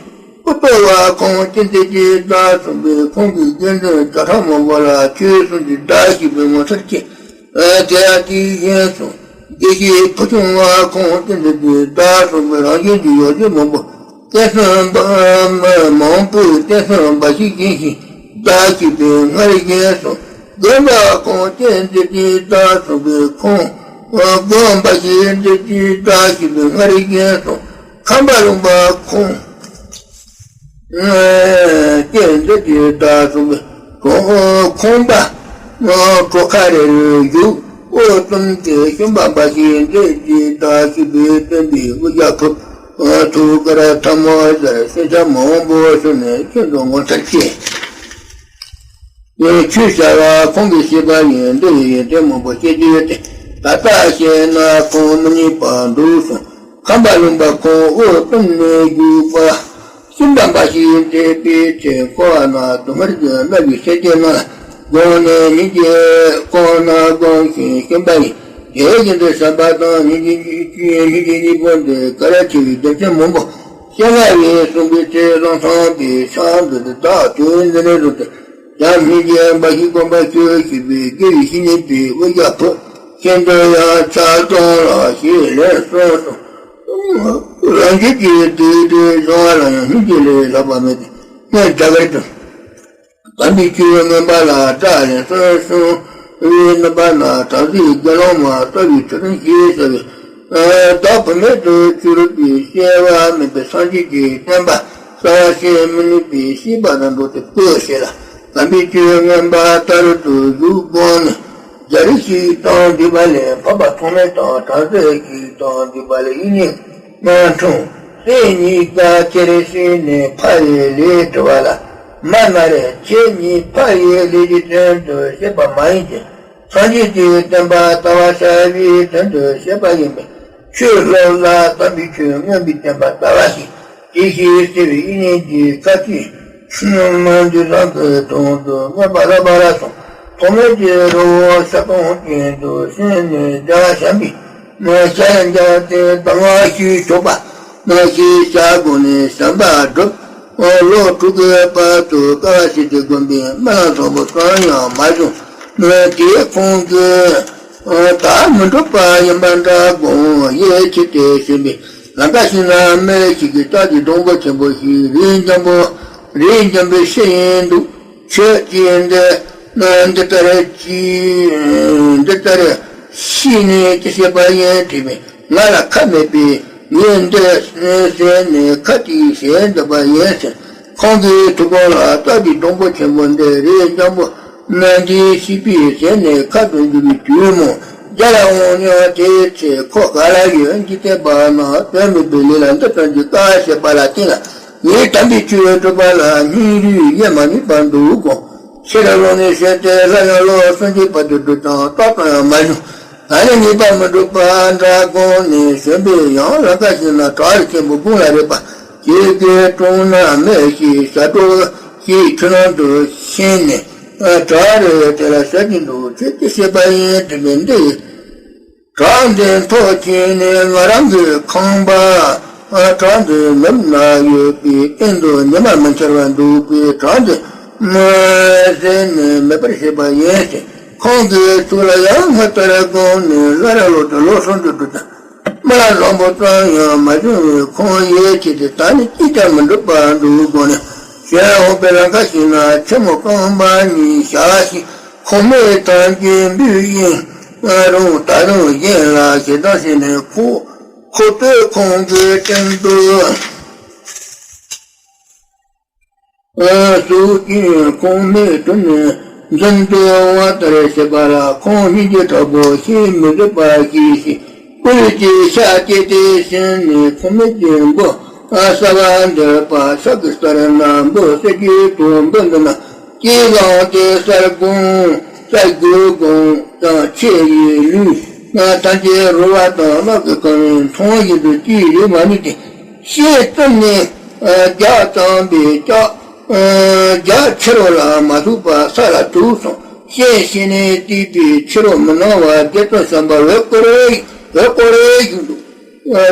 སྐུ་ལྟོ་བ་ཁོང་ཅི་མཛད་ཀྱི་བདག་གསུངས་པས། ཁོང་གིས་དགེ་འདུན་བརྒྱ་ཕྲག་མང་པོ་ལ་ཆོས་གསུངས་ཏེ་བདག་ཞིག་པའི་ངོ་མཚར་སྐྱེས། དེ་ཡང་དེའི་ཞིང་སུ་དགེ་བཤེས་ཕུ་ཆུང་བ་ཁོང་སྟོན་པའི་བདག་གསུངས་པའི་རང་བཞིན་གྱི་ཡོ་བྱད་མང་པོ། བསྟན་སྲུང་མང་པོས་བསྟན་སྲུང་འབའ་ཞིག་བཞིན་ཞིང་བདག་ཞིག་པའི་སྔར་བཞིན་སུ། དགོན་པ་ཁོང་སྟོན་པའི་བདག་གསུངས་པའི་ཁོང་། དགོན་པ་ཞིག་སྟོན་པའི་བདག་ཞིག་པའི་སྔར་བཞིན་སུ། ཁམས་པ་ལུང་པ་ཁོང་། སྐྱེ་འདི་དེ་དག་གསུངས་པའི་གྲོགས་ཁོང་པ། གྲོག་ཁ་རེ་རེ་བཞུགས། འོ་གསུམ་གྱི་ཤུན་པ་འབའ་ཞིག་འདི་དེ་དག་ཞིག་པའི་སྟོན་པའི་དབུ་ཞྭ་ཕུབ། ཐུགས་ཀར་ཐལ་མོ་སྦྱར། ཤུན་ཆ་མང་པོ་ཞུ་ནས་ཁྱོད་ཚོ་ངོ་མཚར་སྐྱེས། ཆོས་བྱ་བ་ཁོང་གི་བཤད་པ་ཡིན། འདི་ཡི་ཡོན་ཏན་མང་པོ་བཤད་རྒྱུ་ཡོད་དེ། ད་ལྟ་བཤད་ན་ཁོང་མི་རྙེད་པར་འདུག་གསུངས། ཁམས་པ་ལུང་པ་ཁོང་འོ་གསུམ་ནས་བཞུགས་པ། ཤུན་པ་འབའ་ཞིག་འདི་དེའི་ཚེ་འཁོར་བ་ན་དུ་མར་གྱི་རྣམ་པའི་ཚེ་སྐྱེ་ན་དགོངས་ནས་སྙིང་རྗེ་ཁོང་ན་དགོངས་ཤིང་ཤུན་པ་ཡིན། དེ་བཞིན་དུ་བྱམས་པ་དང་སྙིང་རྗེ་སྙིང་རྗེ་སྙིང་པོ་འདི་ག་ར་ཆེ་བའི་རྒྱལ་ཆེན་མང་པོ་སྤྱན་སྔ་བས་གསུངས་པའི་ཚེ་ལོང་ཚང་པའི་ཕྱག་འདི་དེ་བདག་དོན་འདི་ནས་བཟུང་སྟེ། ཡང་སྙིང་རྗེ་འབའ་ཞིག་དགོངས་པ་ཆོས་ཞུས་པའི་དགེ་བའི་བཤེས་གཉེན་པའི་དབུ་ཞྭ་ཕུབ། ཤིན་ཏུ་ཡང་ཕྱག་སྟོང་ལ་ཞེས་ལན་གསུམ་གསུངས། རང་རྒྱུད་ཀྱི་བདུད་སྡེ་སྦྱོང་བ་ལ་ཡང་སྙིང་རྗེ་ལས་ལྷག་པ་མེད་དེ། སྔོན་རྒྱ་གར་དུ་དམ་པའི་ཆོས་མངོན་པ་ལ་སྒྲ་ལན་གསུམ་གསུངས་པའི་རྣམ་པ་ན། བྲམ་ཟེའི་དགེ་སློང་མ་རྩ་བའི་ཆོས་དང་ཞེས་བྱ་བའི་བདག་བུད་མེད་དུ་གྱུར་པའི་སྐྱེ་བ་མེད་པའི་སངས་རྒྱས་ཀྱི་བསྟན་པ་རྩ་བ་ཤེས་མི་ནུས་པའི་ཤེས་པ་དང་འགྲོགས་ཏེ་སྤོས་ཤེས་ལ། དམ་པའི་ཆོས་མངོན་པ་ལྟར་དུ་བཞུགས་དགོངས་ནས། རྒྱལ་སྲིད་དང་འདུས་པ་ལས་འཕགས་པ་ཐོགས་མེད་དང་། བྲམ་ཟེ་ཞིག་དང་འདུས་པ་ལས་ཡིད་གཉིས་དམར་འཁྲུངས། སྲས་གཉིས་ཀ་ཁྱེར་ཕྱིན་ནས་ཕ་ཡི་ལས་དྲི་བ་ལ། མ་ན་རེ་ཁྱེད་གཉིས་ཕ་ཡི་ལས་ཀྱི་དོན་དུ་བཤད་པ་མ་ཡིན་ཏེ། སངས་རྒྱས་ཀྱི་བསྟན་པ་ལྟ་བ་བྱ་བའི་དོན་དུ་བཤད་པ་ཡིན་པས། ཆོས་སློབ་ལ་དམ་པའི་ཆོས་མངོན་པའི་བསྟན་པ་ལྟ་བ་ཞིག་དེ་བཞིན་གསལ་བའི་དབྱིག་གཉེན་གྱི་བཀའ་ཁྲིད་མ་འདི་རང་གི་དོན་དུ་མངོན་པ་ལ་བ་ར་སོང་། ཐོགས་མེད་ཀྱི་རི་བོ་ཤ་སྟོང་ཅན་དུ་ཕྱིན་ནས་རྒྱ་བྱམས་པའི་ཞལ་མཇལ་ཏེ་གདམས་ངག་ཞུས་ཆོག་པ་ནང་བཞིན་བྱ་དགོངས་ནས་བྱམས་པ་བསྒྲུབས། ལོ་དྲུག་གི་བར་དུ་ཀ་བ་སི་ཏི་དགོན་པའི་སྨོན་ལམ་བཟང་པོ་ཙམ་ཡང་མ་བྱུང་། དེ་ཁོང་གིས་ད་མི་འགྲུབ་པ་ཡིན་པ་འདྲ་དགོངས་ཡིད་ཆེས་ཏེ་ཟིན་པས། ལམ་ཁ་ཞིག་ན་མི་ཞིག་གིས་རྟ་གི་སྡོང་པོ་ཆེན་པོ་ཞིག་རི་འཇམ་པོ་རི་འཇམ་པོའི་ཤི་ཡིན་འདུག་ཁྱོད་ཀྱིས་འདི་འདི་ལྟར་ཅི་འདི་ལྟར་ཤི་ནས་ཅི་བྱེད་པ་ཡིན་དྲིས་པས། ང་ལ་ཁ་མེད་པས་ངས་འདི་ཟས་ནས་ཁ་ཅིག་བྱས་འདུག་པ་ཡིན་ཟེར། ཁོང་གི་ཐུགས་དགོངས་ལ་རྟ་གི་སྡོང་པོ་ཆེན་པོ་འདི་རི་འཇམ་པོ་ན་འདི་ཤི་པའི་ཟས་ནས་ཁ་དུ་འགྱུར་བའི་དུས་མོ་རྒྱ་ལ་འོང་མྱོང་དེའི་ཚེ་ཁོ་ག་ལ་ཡོད་འཇིག་རྟེན་པ་ན་དོན་མེད་པའི་ལས་ལ་འདི་ཙམ་གྱི་དཀའ་བ་བྱེད་པ་ལ་བརྟེན་ལ། ངས་དམ་པའི་ཆོས་སྒྲུབ་པ་ལ་སྙིང་རུས་ཡེ་མ་ནུས་པར་འདུག་གོ། ཕྱིར་ལོག་ནས་བཤད་དེ་སླར་ཡང་ལོ་སུམ་ཅུའི་བར་དུ་འགྲོ་ཀྱང་རྟག་ཏུ་ཡང་མ་བྱུང་། ད་ནི་ངེས་པར་མི་འགྲུབ་པ་འདྲ་དགོངས་ནས་བྱོན་པས། ཡང་ལམ་ཁ་ཞིག་ན་བྲག་རི་ཆེན་པོ་དགུང་ལ་རེག་པ་ཞིག་གི་དྲུང་ན་མི་ཞིག་ཞབས་བྲོ་ཞིག་ཆུ་ནང་དུ་ཕྱིན་ནས་བྲག་རི་དེ་ལ་ཞབས་ཀྱིས་འདུག་ཁྱོད་ཅི་བྱེད་པ་ཡིན་དྲིས་པས། འདི་བྲག་འདི་མཐོ་ཆེན་ནས་ང་རང་གི་ཁང་པ། བྲག་འདི་ནུབ་ན་ཡོད་པའི་སྟེང་དུ་ཉི་མ་མི་འཆར་བར་འདུག་པས། བྲག་འདི་མི་ཟད་ནས་མེད་པར་བྱེད་པ་ཡིན་ཟེར། ཁོང་གིས་ཐུགས་ལ་ཡང་སྔར་ལྟར་དགོངས་ནས་སླར་ལོག་སྟེ་ལོ་སུམ་ཅུ་འགྲོ་ཀྱང་སྨོན་ལམ་བཟང་པོ་ཙམ་ཡང་མ་བྱུང་བས། ཁོང་ཡིད་ཆེས་ཏེ་ད་ནི་ཅིས་ཀྱང་མི་འགྲུབ་པར་འདུག་དགོངས་ནས་བྱོན་འོངས་པའི་ལམ་ཁ་ཞིག་ན་ཆེན་མོ་རྐང་པ་གཉིས་བཞག་ཞིང་། ཁོང་མོས་ཐང་གི་འབུ་ཡིན་རུང་ད་རུང་གཞན་ལ་ཞེ་སྡང་བྱས་ནས་ཁོ་ཁོ་ཚོས་ཁོང་གི་སྟེང་དུ་ཟུག་ཅིང་ཁོང་མོས་དྲུད་ནས་འཛིན་དུ་འོང་བ་ལྟར་བྱེད་པ་ལ་ཁོང་སྙིང་རྗེ་དྲག་པོ་ཤེས་མི་བཟོད་པ་ཞིག་བྱས། སྤུ་རིས་ཀྱི་ཤ་སྐྱེས་ཏེ་ཕྱིན་ནས་ཁོང་མོས་ཀྱི་མགོ་གསར་བ་འདེབས་པ་ཤ་གི་སར་ན་འབུ་གསེར་གྱི་དུམ་བུ་འདི་ན། སྐྱེས་གང་དེ་གསར་དགུང་གསར་དགུའི་དགུང་དང་ཆེ་ཡི་ལུས་ཐམས་ཅད་རུ་བ་དང་གླག་གིས་གང་བའི་མཐོང་བཞིན་དུ་ཅིའི་རིགས་མ་ནུས་ཏེ། ཤེས་བརྩམས་ནས་ལྗགས་བརྩམས་པས་ལྕགས། ལྗགས་ཕྱི་རོལ་ལ་མ་ཐུག་པར་ས་ལ་ཐུག་སོང་། ཤེས་ཤེས་ནས་བརྟས་པས་ཕྱི་རོལ་མི་སྣང་བར་རྗེ་བཙུན་བྱམས་པ་འོད་སྐོར་འོད་སྐོར་བཞིན་དུ།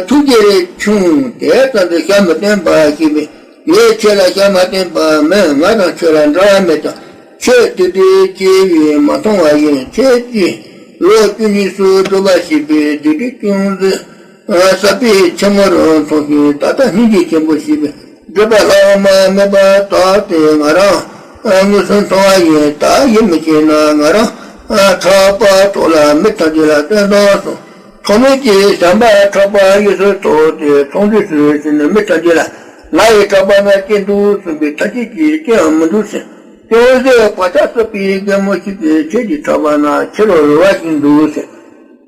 ཐུགས་རྗེ་རེ་ཆུང་དེ་ཙམ་དུ་ཞལ་མི་བསྟན་པར་བྱས་པས། ངས་ཁྱེད་ལ་ཞལ་མ་བསྟན་པ་མིན། ང་དང་ཁྱོད་ལ་འབྲལ་བ་མེད་དང་། ཁྱོད་དུད་འགྲོའི་སྐྱེ་བས་མ་མཐོང་བ་ཡིན། ཁྱེད་ཀྱིས་ལོ་བཅུ་གཉིས་སུ་སྒྲུབ་པ་བྱས་པས་དུད་འགྲོའི་ཅུང་ཟད་ཟབ་པའི་ཕྱི་ངོར་མཐོང་ཞིང་ད་ལྟ་སྙིང་རྗེ་ཆེན་པོ་བྱས་པས་སྒྲིབ་པ་ལྷག་མ་མེད་པར་དག་སྟེ་ང་རང་དངོས་སུ་མཐོང་བ་ཡིན། ད་ཡིད་མི་ཆེས་ན་ང་རང་ཕྲག་པ་ཐོག་ལ་མི་ཐམས་ཅད་ལ་སྟོན་དང་གསུངས། ཐོགས་མེད་ཀྱི་བྱམས་པ་ཕྲག་པ་གཡས་སུ་ཐོགས་ཏེ་མཐོང་ཆོས་སུ་ཕྱིན་ནས་མི་ཐམས་ཅད་ལ་ང་ཡི་ཕྲག་པ་ན་སྐྱེས་འདུག་གསུངས་པས་ཐམས་ཅད་ཀྱིས་སྐྱེའམ་མི་འདུག་ཟེར། ཅུང་ཟད་བག་ཆགས་སོགས་པའི་རྒན་མོ་ཞིག་གིས་ཁྱེད་ཀྱི་ཕྲག་པ་ན་ཕྱི་རོལ་རོལ་བ་ཞིག་འདུག་ཟེར།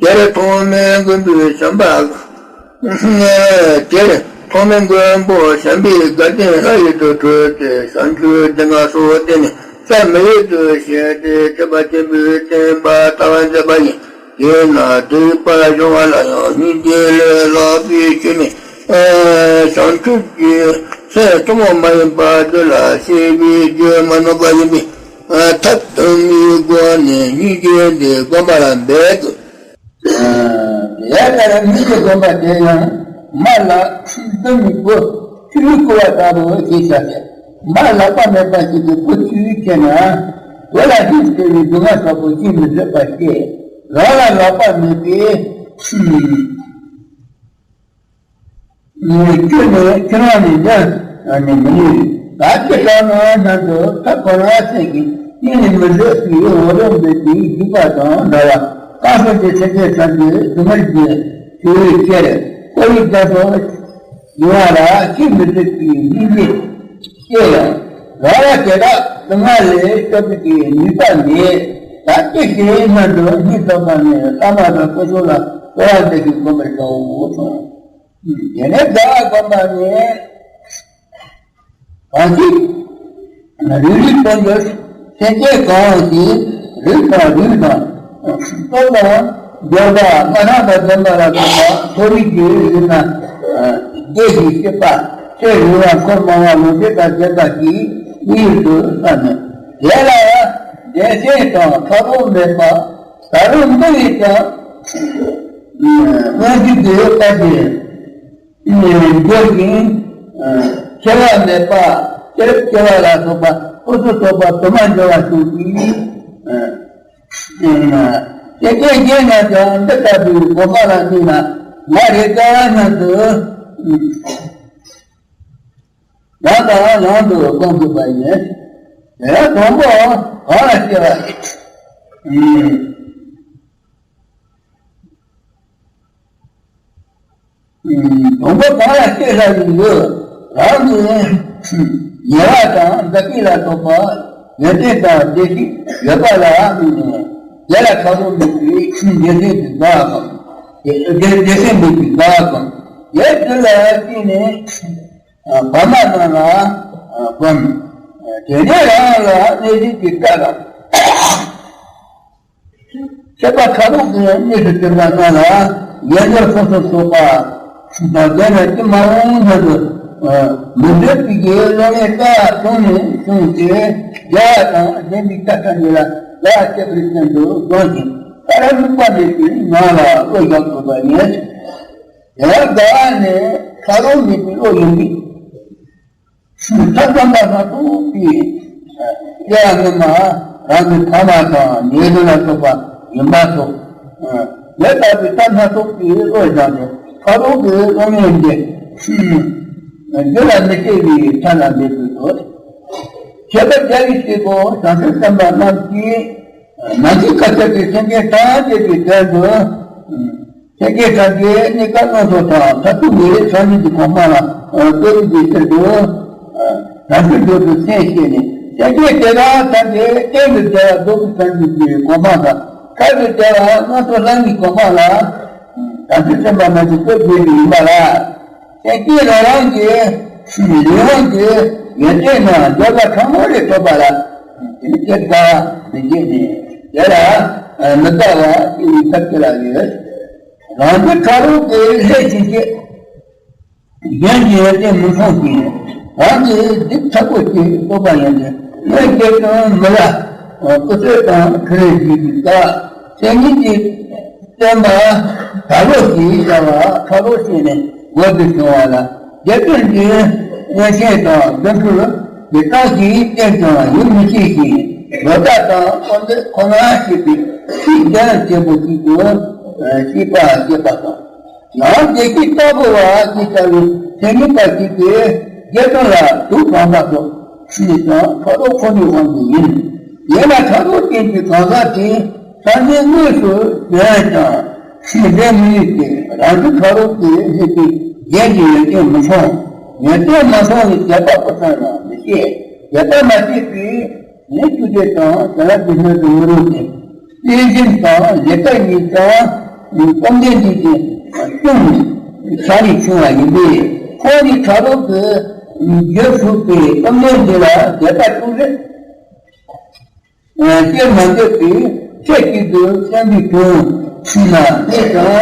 དེར་ཐོགས་མེད་མགོན་པོས་བྱམས་པ། དེར་ཐོགས་མེད་མགོན་པོ་བྱམས་པས་དགའ་སྟོན་ལྷ་ཡུལ་དུ་བྲོས་ཏེ་བྱང་ཆུབ་སྡེ་ལྔ་སོགས་བསྟན་ནས་ས་མི་ཡུལ་དུ་གཤེགས་ཏེ་ཐེག་པ་ཆེན་པོའི་བསྟན་པ་དར་བར་མཛད་པ་ཡིན། དེས་ན་སྡིག་པ་སྦྱོང་བ་ལ་ཡང་སྙིང་རྗེ་ལས་ལྷག་པའི་ཆོས་མེད། བྱང་ཆུབ་ཀྱི་སེམས་ཐུན་མོང་མ་ཡིན་པ་འདི་ལ་ཤེས་པའི་རྒྱུ་མ་ནོར་བ་ཡིན་པས། ཐབས་དུ་མའི་སྒོ་ནས་སྙིང་རྗེ་འདི་བསྒོམ་པ་ལ་འབད་དགོས། དེ་ལྟར་སྙིང་རྗེ་བསྒོམ་པ་དེ་ཡང་མ་ལ་ཁྲིམས་བདུན་གྱི་སྒོ་ཆུས་བསྐོལ་བ་ལྟ་བུ་ཞེས་བྱ་སྟེ། མ་ལག་པ་མེད་པ་ཞིག་གིས་སྒོ་ཆུས་ཁྱེར་ན། དེ་ལ་ཧིང་སྐྱེ་བའི་སྡུག་བསྔལ་དྲག་པོ་ཅིས་མི་བཟོད་པ་སྐྱེ། རང་ལ་ལག་པ་མེད་པས། ཁྱོད་ནི་ཁྱོད་རང་ནི་འདི་ནི་མི་ནུས། ད་ཅི་ལྟར་ན་སྙམ་དུ་ཐབས་ཁོ་ན་སེམས་ཀྱི་སྙིང་ནི་མི་བཟོད་པའི་འོ་རོགས་འདི་དེའི་རྒྱུད་པ་དང་འདྲ་བ། རྐང་སོགས་ཀྱི་སེམས་ཅན་ཐམས་ཅད་སྡུག་བསྔལ་གྱི་ཞུ་བའི་ཕྱིར་ཁོ་ཡི་རྒྱ་མཚོ་ཡོང་བ་ལ་ཅིས་མི་བཟོད་པའི་སྙིང་རྗེ་སྐྱེ་ཡང་། རང་ལ་དེ་དག་སྡུག་བསྔལ་ལས་སྐྱོབ་པའི་ནུས་པ་མེད། ད་ཅི་ཞིག་སྙམ་དུ་སྙིང་སྟོབས་པ་ནི་བླ་མ་དང་སྐུ་གསུམ་ལ་གསོལ་བ་འདེབས་ཤིང་བསྒོམ་པར་བྱའོ་གསུངས། དེ་ནས་དགའ་བ་བསྒོམ་པ་ནི། གང་ཞིག་རིགས་རུས་གཏོང་རྒྱུ་སེམས་ཅན་གང་ཞིག་རིགས་དང་རུས་དང་སྟོབས་དང་འབྱོར་པ་མ་ཚང་པ་འཛོམས་པ་ལ་སོགས་པ་མཐོ་རིས་ཀྱི་རིགས་ན་སྡེ་ཞིག་སྐྱེས་པ་ཚེ་རིང་བ་འཁོར་མང་བ་ལོངས་སྤྱོད་དང་ལྡན་པ་ཞིག་དམིགས་ཡུལ་དུ་བསམ་ནས། དེ་ལ་བདེ་གཤེགས་དང་ཕ་རོལ་མེད་པ་ད་རུང་འདི་ཡི་ཀྱང་སྔོན་འཇུག་གི་དཔལ་གྱི་འགྱུར་ཞིང་། འཆི་བ་མེད་པ་སྐྱེ་སྐྱེ་བ་ལ་སོགས་པ་སྐུ་གསུམ་རྟོགས་པ་དུ་མ་འབྱོར་བ་སོགས་ཀྱིས། སྐྱེ་རྒྱན་རྣམས་ཀྱང་འདི་ལྟ་བུའི་གོ་འཕང་ལ་སྨིན་ན་ང་རེ་དགའ་བ་སྙམ་དུ། ཡང་དང་ཡང་དུ་སྒོམ་དགོས་པ་ཡིན། དེ་ཡང་དང་པོ་གང་ལ་སྐྱེ་བ་ཡིན། དང་པོ་གང་ལ་སྐྱེ་བ་ཡིན་དུས་རང་གི་ཉེ་བ་དང་འདོད་པ་ལ་སོགས་པ་ཡོན་ཏན་དང་བདེ་སྐྱིད་ཡོད་པ་ལ་དམིགས་ནས་དེ་ལ་ཕ་རོལ་མེད་པའི་བདེ་གཤེགས་ཀྱི་དགའ་བ་གམ། བདེ་བདེ་གཤེགས་མེད་པའི་དགའ་བ་གམ། དེ་དེ་ལ་བརྟེན་ནས། བར་མ་རྣམས་ལ་བསྒོམ། དེ་ནས་རང་ལ་གནས་གཟིགས་ཀྱི་སྐབས་ལ། ཁྱད་པར་ཁ་དོག་གི་གནས་སུ་གྱུར་པ་རྣམས་ལ་ཡན་ལག་སོ་སོར་སོགས་པ་དང་ལྡན་ན་ཅི་མ་འོངས་སྔོན་དུ་མི་བཟོད་པའི་བློ་ངན་ཀ་བྱུང་ནས་བྱུང་སྟེ་དགེ་བ་དང་ལྡན་པའི་ཆ་ཐམས་ཅད་ལ་དགའ་བ་སྐྱེད་པའི་སེམས་སུ་བསྒོམ་ཞིང་ས་ར་དམིགས་པ་མེད་པའི་ངང་ལ་བློ་བཞག་དགོས་པ་ཡིན། དེ་ལ་དགའ་བ་ནི་ཁ་དོག་མེད་པའི་བློ་ཡིན་པས། ཐབས་དམ་པ་སྣ་ཚོགས་པའི་སྐྱེ་བ་སྔོན་མ་རང་གི་ཕ་མ་དང་ཉེ་དུ་ལ་སོགས་པ་ཡིན་པ་སོགས། དེ་ལྟ་བུའི་ཐབས་སྣ་ཚོགས་ཀྱིས་བློ་སྦྱངས་ཏེ་ཁ་དོག་གི་བློ་ངན་འདི་རྒྱུད་ལ་མི་སྐྱེ་བའི་ཐབས་ལ་འབད་དགོས་སོ། ཁྱད་པར་རྒྱ་ཡི་སྐྱེ་སྒོ་བྱང་ཆུབ་སེམས་དཔའ་རྣམས་ཀྱིས་ནམ་མཁའ་ཁྱབ་པའི་སེམས་ཅན་ཐམས་ཅད་ཀྱི་དོན་དུ། སེམས་ཅན་ཐམས་ཅད་གནས་སྐབས་སྣ་ཚོགས་དང་མཐར་ཐུག་ནི་སངས་རྒྱས་ཀྱི་གོ་འཕང་ལ་བཀོད་པའི་ཕྱིར་དུ། དམ་ཆོས་མཆོག་ཏུ་སེམས་བསྐྱེད་ནས་སེམས་ཅན་དེ་དག་ཐམས་ཅད་གཏན་དུ་བདེ་བ་རྫོགས་པའི་སངས་རྒྱས་ཀྱི་གོ་འཕང་དང་མཐར་ཐུག་བདེ་བ་སྣ་ཚོགས་ལྷ་མིའི་གོ་འཕང་ལ་དམ་ཆོས་སེམས་དཔའ་རྣམས་ཀྱིས་བཀོད་དགོས་པ་ཡིན་པ་ལ། སེམས་ཅན་རང་རང་གི་ལུས་དབང་གི་ཡོན་ཏན་རྣམས་འབྱོར་པ་ཕྲ་མོ་རེ་ཐོབ་པ་ལ་དེ་ནི་དེ་དགའ་བ་མི་བྱེད་ནས་དེ་ལ་མི་དགའ་བ་སྐྱེ་བའི་ཐབས་ཅི་ལ་ཡོད། རང་རྒྱུད་ཁ་དོག་གི་ལྷས་བྱིན་གྱིས། གཞན་གྱི་ཡོན་ཏན་མི་མཐོང་ཞིང་། རང་གི་སྡིག་ཚ་པོ་ཞིག་རྟོགས་པ་ཡིན་ཏེ། ལས་རྒྱལ་ཀུན་མི་ལ་སྐུ་ཚེ་དང་ཕྲིན་ལས་ཀྱི་བཀའ། སེམས་ཉིད་ཀྱི་བསྟན་པ་ད་ལོ་ཞེས་བྱ་བ་ཁ་ལོ་བྱས་ནས་འོད་དུ་བྱུང་བ་ལ། རྒྱལ་ཀུན་གྱི་མངོན་ཤེས་དང་དོན་འཕྲུལ་གྱི་རྟགས་ཀྱིས་བསྟན་ཀྱང་ཡིད་མི་ཆེས་ཤིང་། ལོ་ཟླ་དང་སྐོར་འདས་ཁོ་ན་ཤེས་པའི་ཚིག་ལྡན་ཆེན་པོ་ཞིག་ཏུ་ཤེས་པ་སྐྱེས་པ་དང་། ཡང་བདེ་སྐྱིད་ལྟ་བུ་བ་ཞེས་བྱ་བའི་སེམས་ཉིད་པ་ཞིག་གིས་རྒྱལ་ཀུན་ལ་དུག་དྲངས་པ་སོགས་ཕྱིས་ཀྱང་ཕྲག་དོག་ཁོ་ནའི་དབང་གིས་ཡིན། ཡིན་ན་ཕྲག་དོག་ཅན་གྱི་གང་ཟག་དེས་སངས་རྒྱས་དངོས་སུ་བྱོན་ཀྱང་ཕྱིས་འབྲལ་མི་ནུས་ཏེ། རང་གི་ཕྲག་དོག་གིས་བསླད་པའི་གཞན་གྱི་ཡོན་ཏན་མི་མཐོང་། ཡོན་ཏན་མ་མཐོང་བའི་དད་པ་ཕུན་སུམ་ཡང་མི་སྐྱེ། དད་པ་མ་སྐྱེས་པས་ནི་ཆུ་དེ་དང་ཟ་ལ་དེ་སྣོད་དུ་མི་རུང་སྟེ། ལྟས་ངན་དང་ལེགས་པ་གཉིས་ཀྱང་སྟོབས་ལྡན་འདི་ཀྱི་ཅུང་ཆ་ནས་ཆུང་བ་ཡིན་པས། ཁོང་གི་ཕྲག་དོག་གིས་རྒྱུ་ཕུག་པའི་སྟོབས་ལྡན་འདི་ལ་དད་པ་ཅུང་ཟད་སྐྱེ་མ་འདོད་པས། ཚེ་གཅིག་ཏུ་བསྟན་པའི་དོན་ཕྱིན་ན་གནས་ཀྱང་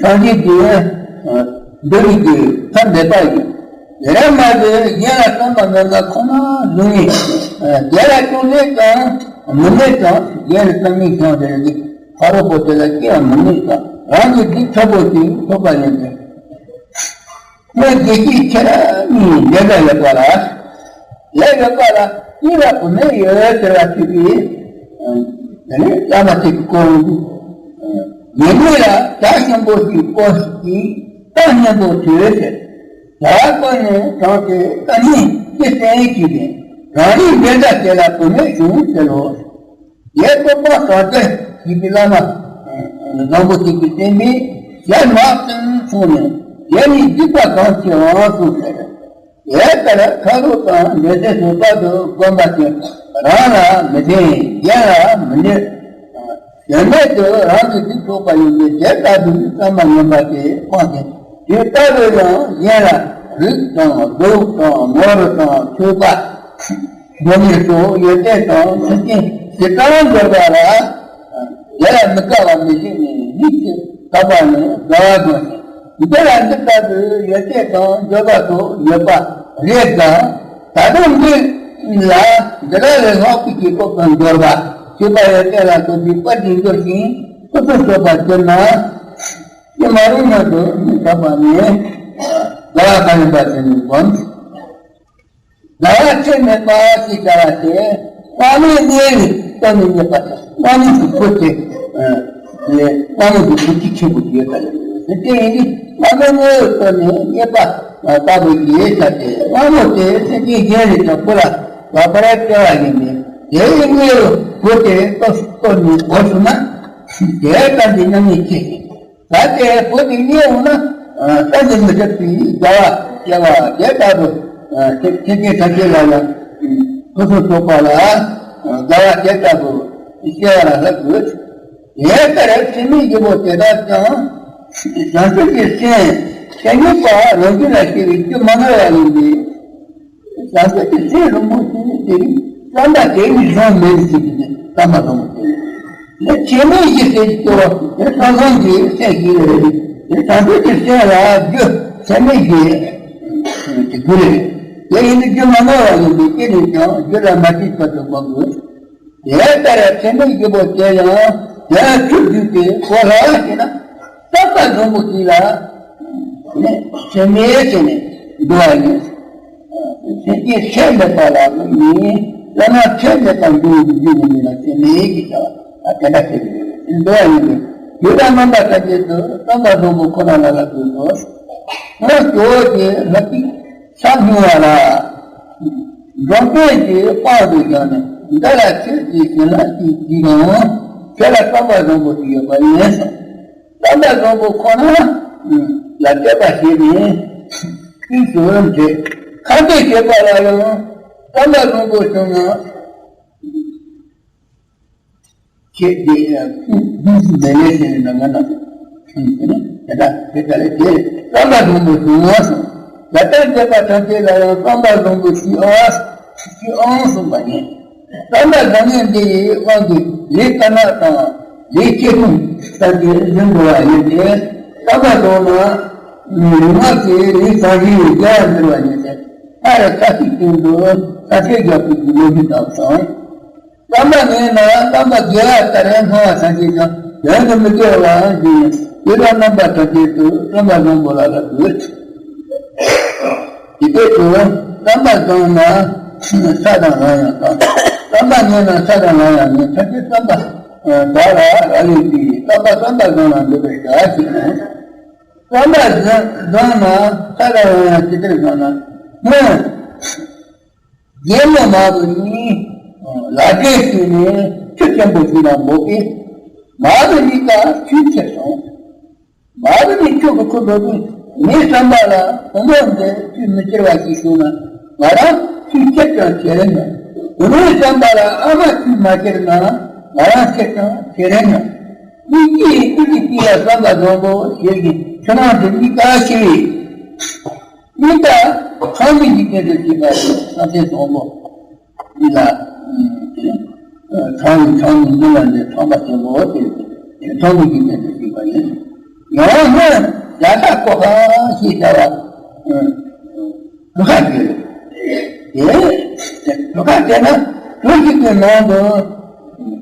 སངས་རྒྱས་ཀྱི་འདོད་རིགས་ཀྱི་ཐབས་མེད་པ་ཡིན། དེར་མ་ཟད་གཞན་ལ་བསམ་པ་མེད་ན་ཁོ་ན་བཟུང་ནས། དེ་ལ་ཅུང་ཟད་ཀྱང་མི་གནས་ཀྱང་། གཞན་ལ་བསམ་ངན་ཀྱང་དེ་ལ་ནི་ཕ་རོལ་པོ་དེ་ལ་ཅི་ཡང་མི་གནས་ཀྱང་། རང་གི་སྡིག་ཚ་པོ་ཞིག་ཐོབ་པ་ཡིན་ཏེ། སྔོན་དགེ་སྐྱེས་ཁྱེད་རང་གཉིས་ལས་ཀ་ཡོད་པ་ལ། ལས་ཡོད་པ་ལ་གཉིས་ལ་བུད་མེད་ཡོད་ཟེར་བ་ཞིག་གིས། དེ་ནས་བླ་མ་དེ་གི་སྐོར་འདུག་ཉེ་གནས་ལ་བྱ་ཞིམ་པོ་ཞིག་བསྐོལ་ཞིག་གིས་རྟ་སྙན་པོ་བྱོས་ཟེར། བྱ་བསྐོལ་ནས་དྲངས་ཏེ་རྟ་སྙན་ཅི་སྟན་ཞིག་གིས་རང་རིགས་འདྲེན་པ་དེ་ལ་བུད་མེད་བྱུང་ཟེར་རོ། ཡས་བཀོད་པ་གང་ལྟར་ཞིག་གི་བླ་མ་བཟང་པོ་ཞིག་གི་བསྟན་པས་ཞལ་མ་བཙུམ་སོང་ནས། ཡས་ནི་སྡིག་པ་གང་ཆེའང་གསུངས་ཟེར། དེ་ལྟར་ཁ་ལོ་དང་ལས་ཚེ་བཟོད་པ་དུ་བསྒོམ་པ་དེ་རང་ལ་མི་བརྟེན། གཞན་ལ་མི་གནོད། དོན་མེད་དུ་རང་གི་སྡིག་ཕོག་པ་ཡིན་པས། དེ་ལྟ་བུའི་བསམ་པ་ངན་པ་དེ་སྤངས་ཏེ། དེ་ལྟ་བུ་ཡང་གཞན་ལ་རིགས་དང་གཟུགས་དང་ངོ་རུ་དང་ཆོས་པ་འགྲོ་མི་སོགས་ཡོན་ཏན་དང་མཐུན་རྐྱེན་ཇི་ལྟར་འབྱོར་པ་ལ། དེ་ལ་མི་དགའ་བ་མི་བྱེད་ནས་ཉིད་ཀྱིས་དགའ་བ་ནི་དགའ་བ་དགོས་ཤིང་། འདི་ལ་འདི་ལྟ་བུའི་ཡོན་ཏན་དང་འབྱོར་པ་སོགས་ཡོད་པ་རེད་ཀྱང་། ད་དུང་འདི་ལ་འདི་དག་ལས་ལྷག་པའི་གི་སྟོབས་དང་འབྱོར་པ། སྤྱོད་པ་ཡོན་ཏན་ལ་སོགས་པའི་དཔལ་གྱིས་འབྱོར་ཞིང་སོ་སོར་སྤྱོད་པར་གྱུར་ན། ཀྱེ་མ་རུངས་སྔོན་དུ་མི་ཐོབ་པ་ནི། དགའ་བ་གང་ཡིན་པ་དེ་ནི་བསྒོམ། དགའ་བ་ཚད་མེད་པ་ཞེས་བྱ་བ་སྟེ། དམག་མིའི་དངོས་ལ་བརྟེན་ནས་རྙེད་པ་དང་། དམག་མི་གི་བུ་སྟེ། དམག་མི་གི་བུ་གཅིག་ཆེན་པོ་ཡོད་པ་ཡིན། དེ་ཡིན་དུས་དམག་མིའི་དངོས་ལ་བརྟེན་ནས་རྙེད་པ་ལྟ་བུ་ཞེས་བྱ་སྟེ། དམག་མོ་དེ་སེམས་ཅན་གཞན་ལས་ཀྱང་བུ་ལ་བབ་པར་བྱ་བ་ཡིན་པས། དེའི་དངོས་ལ་བུ་དེ་སྟོབས་སུ་བཀོལ་ནས་བོར་སོང་ན། དེ་ལྟར་གྱི་མྱ་ངན་ཆེ་ཞིང་། ད་ལྟའི་བུ་དེ་རྙེད་འོང་ན། བསམ་གྱིས་མི་ཁྱབ་པའི་དགའ་བ་སྐྱེ་བ་དེ་ལྟ་བུ། ཐེག་ཆེན་ཐམས་ཅད་ལ་ཡང་སོ་སོར་རྟོག་པ་ལ་དགའ་བ་དེ་ལྟ་བུ་སྐྱེ་བ་ལ་ལྷག་དགོས། དེ་ལྟར་ཚད་མེད་བཞི་པོ་དེ་དག་ཀྱང་བྱང་ཆུབ་ཀྱི་སེམས་ཤེས་ནུས་པ་རང་རྒྱུད་ལ་སྐྱེ་བའི་རྒྱུ་མ་ནོར་བ་ཡིན་པས། བྱང་ཆུབ་ཀྱི་སེམས་རིན་པོ་ཆེ་དེ་ནི་བསམ་པ་དེ་ནི་གཞུང་མེད་ཟེར་གྱི་ནི་བསམ་པ་རིན་པོ་ཆེ། ལས་ཚད་མེད་བཞི་ཟེར་གྱི་སྐྱོ་བ་དེ་ས་སོང་གི་སེམས་ཤིག་རེད། དེ་བྱང་ཆུབ་ཀྱི་སེམས་ལ་རྒྱུ་ཚད་མེད་བཞི་དེ་དགུ་རེད། དེ་ཡིན་དུས་རྒྱུ་མ་ནོར་བ་ཡིན་པས། དེ་ནི་ཀྱང་རྒྱུ་ལ་མ་སྐྱེས་བར་དུ་བསྒོམ་དགོས། དེ་ལྟར་ཚད་མེད་བཞི་པོ་དེ་ཡང་དེ་ལ་ཆུད་ཟོས་ཏེ་གོ་སླ་བ་ཞིག་ན། བསམ་པ་བཟང་པོ་ཞིག་ལ་ནི་ཚད་མེད་ཟེར་ནས་འདུ་བ་ཡིན། སེམས་ཅན་ཚད་མེད་པ་ལ་ནི་བླ་ན་ཚད་མེད་པ་འདུ་བའི་རྒྱུ་ཡིན་ན་ཚད་མེད་ཀྱི་བྱ་བ་དེ་འདྲ་ཞིག་འདུ་བ་ཡིན་པས། དེ་ལ་རྣམ་པ་ཐམས་ཅད་དུ་བསམ་པ་བཟང་པོ་ཁོ་ན་ལ་ལ་དགོས་སོ། སྔར་གཙོ་བོ་དེ་ལྷ་གཅིག་ས་སྨྱུང་བ་ལ། འགྲོ་མཁན་གྱི་དཔང་དུ་བཞག་ནས། འདི་ལ་ཆོས་ཀྱི་བྱིན་རླབས་ཀྱི་གཞི་ཡང་ཆོས་ལ་བསམ་པ་བཟང་པོ་ཞིག་ཡོད་པ་ཡིན་ཞིང་། བསམ་པ་བཟང་པོ་ཁོ་ན་ལ་དད་པ་བྱས་ནས་དཀྲིས་སུ་འབྲེལ། ཁ་འདོན་བྱེད་པ་ལ་ཡང་བསམ་པ་བཟང་པོ་བྱུང་ན། ཁྱེད་ཀྱིས་ཡང་ཁུངས་ཁུངས་སུ་མེད་ལས་ཟེར་ན་ང་ན་ཁུངས་ཟེར་ན་དེ་འདྲ་དེ་ལྟར་དེ་བསམ་པ་བཟང་པོ་བྱུང་ངོ་གསུངས། ད་ལྟར་མཛད་པ་ཐམས་ཅད་ལ་ཡང་བསམ་པ་བཟང་པོ་ཞིག་ཨང་ཞིག་ཨང་གསུངས་པ་ཡིན། བསམ་པ་བཟང་ངན་འདི་ཡི་དབང་གིས་ལས་དཀར་ནག་དང་ལས་ཆེ་ཆུང་ཐམས་ཅད་གཟིགས་འགྲོ་བ་ཡིན་ཏེ། བསམ་པ་བཟང་ན། ལུས་ངག་གི་ལུས་གང་ཞིག་ཡོད་རྒྱལ་བ་འགྱུར་བ་ཉིད་དེ། ཐར་ས་ཚིགས་སྟེང་དུ་ས་ཆའི་རྒྱལ་པོ་གི་ལོ་རྒྱུས་དང་སོང་། བསམ་པ་ངན་ན་བསམ་པ་དགེ་བ་ལྟར་སྣང་བ་ཐམས་ཅད་ཀྱང་དོན་དུ་མི་འགྱུར་བ་ཡིན། དེ་ལ་རྣམ་པ་ཐམས་ཅད་དུ་བསམ་པ་བཟང་པོ་ལ་ལ་དགོས། དེ་སྐད་དུ་བསམ་པ་བཟང་ན་ས་དང་ལམ་ཡང་བཟང་། བསམ་པ་ངན་ན་ས་དང་ལམ་ཡང་ངན། ཐམས་ཅད་བསམ་པ་དག་ལ་རག་ལས་ཀྱི་བསམ་པ་བསམ་པ་བཟང་ལ་འདོད་པའི་བྱ་བ་ཞིག་ནི། བསམ་པ་བཟང་བཟང་ན་ས་དང་ལམ་ཡང་ཇི་ལྟར་བཟང་ན་སྔོན། རྒན་མོ་མ་བུ་གཉིས་ལག་འབྲེལ་བྱས་ནས་ཆུ་ཆེན་པོ་ཞིག་ལ་འབོད་པས། མ་བུ་གཉིས་ཀ་ཆུས་ཁྱེར་སོང་། མ་བུ་གཉིས་ཆུ་གི་ཁུ་འབོད་དུས་ངའི་བསམ་པ་ལ་བུ་མོ་འདི་ཆུས་མི་ཁྱེར་བ་ཞིག་བྱུང་ན་ང་རང་ཆུས་ཁྱེར་ཀྱང་ཁྱེར་རན་ཡང་། བུ་མོའི་བསམ་པ་ལ་ཨ་མ་ཆུས་མ་ཁྱེར་ན་ང་རང་ཁྱེར་ཀྱང་ཁྱེར་རན་ཡང་། གཉིས་ཀྱིས་གཉིས་ཀྱི་དཀྱིལ་ལ་བསམ་པ་བཟང་པོ་ཞིག་གིས་ཆུ་ནང་དུ་གཉིས་ཀ་ཤི་བས། གཉིས་ཀ་ཚང་མིག་གི་སྟེང་དུ་སྐྱེས་པ་ཡིན། ས་མཚན་དང་པོ་འདི་ལ་ཚང་མིག་ཚང་མིག་འདི་ལ་འདི་ཚང་པ་ཆེན་པོ་དེ་ཚང་མིག་གི་སྟེང་དུ་སྐྱེས་པ་ཡིན། ཡང་སྔོན་རྒྱ་ཚ་ཀོ་ཁ་ཞེས་བྱ་བ་གྲུ་ཁ་བརྒྱུད་དེ་གྲུ་ཁ་བརྒྱུད་ན་གྲུ་ཞིག་གི་ནང་དུ་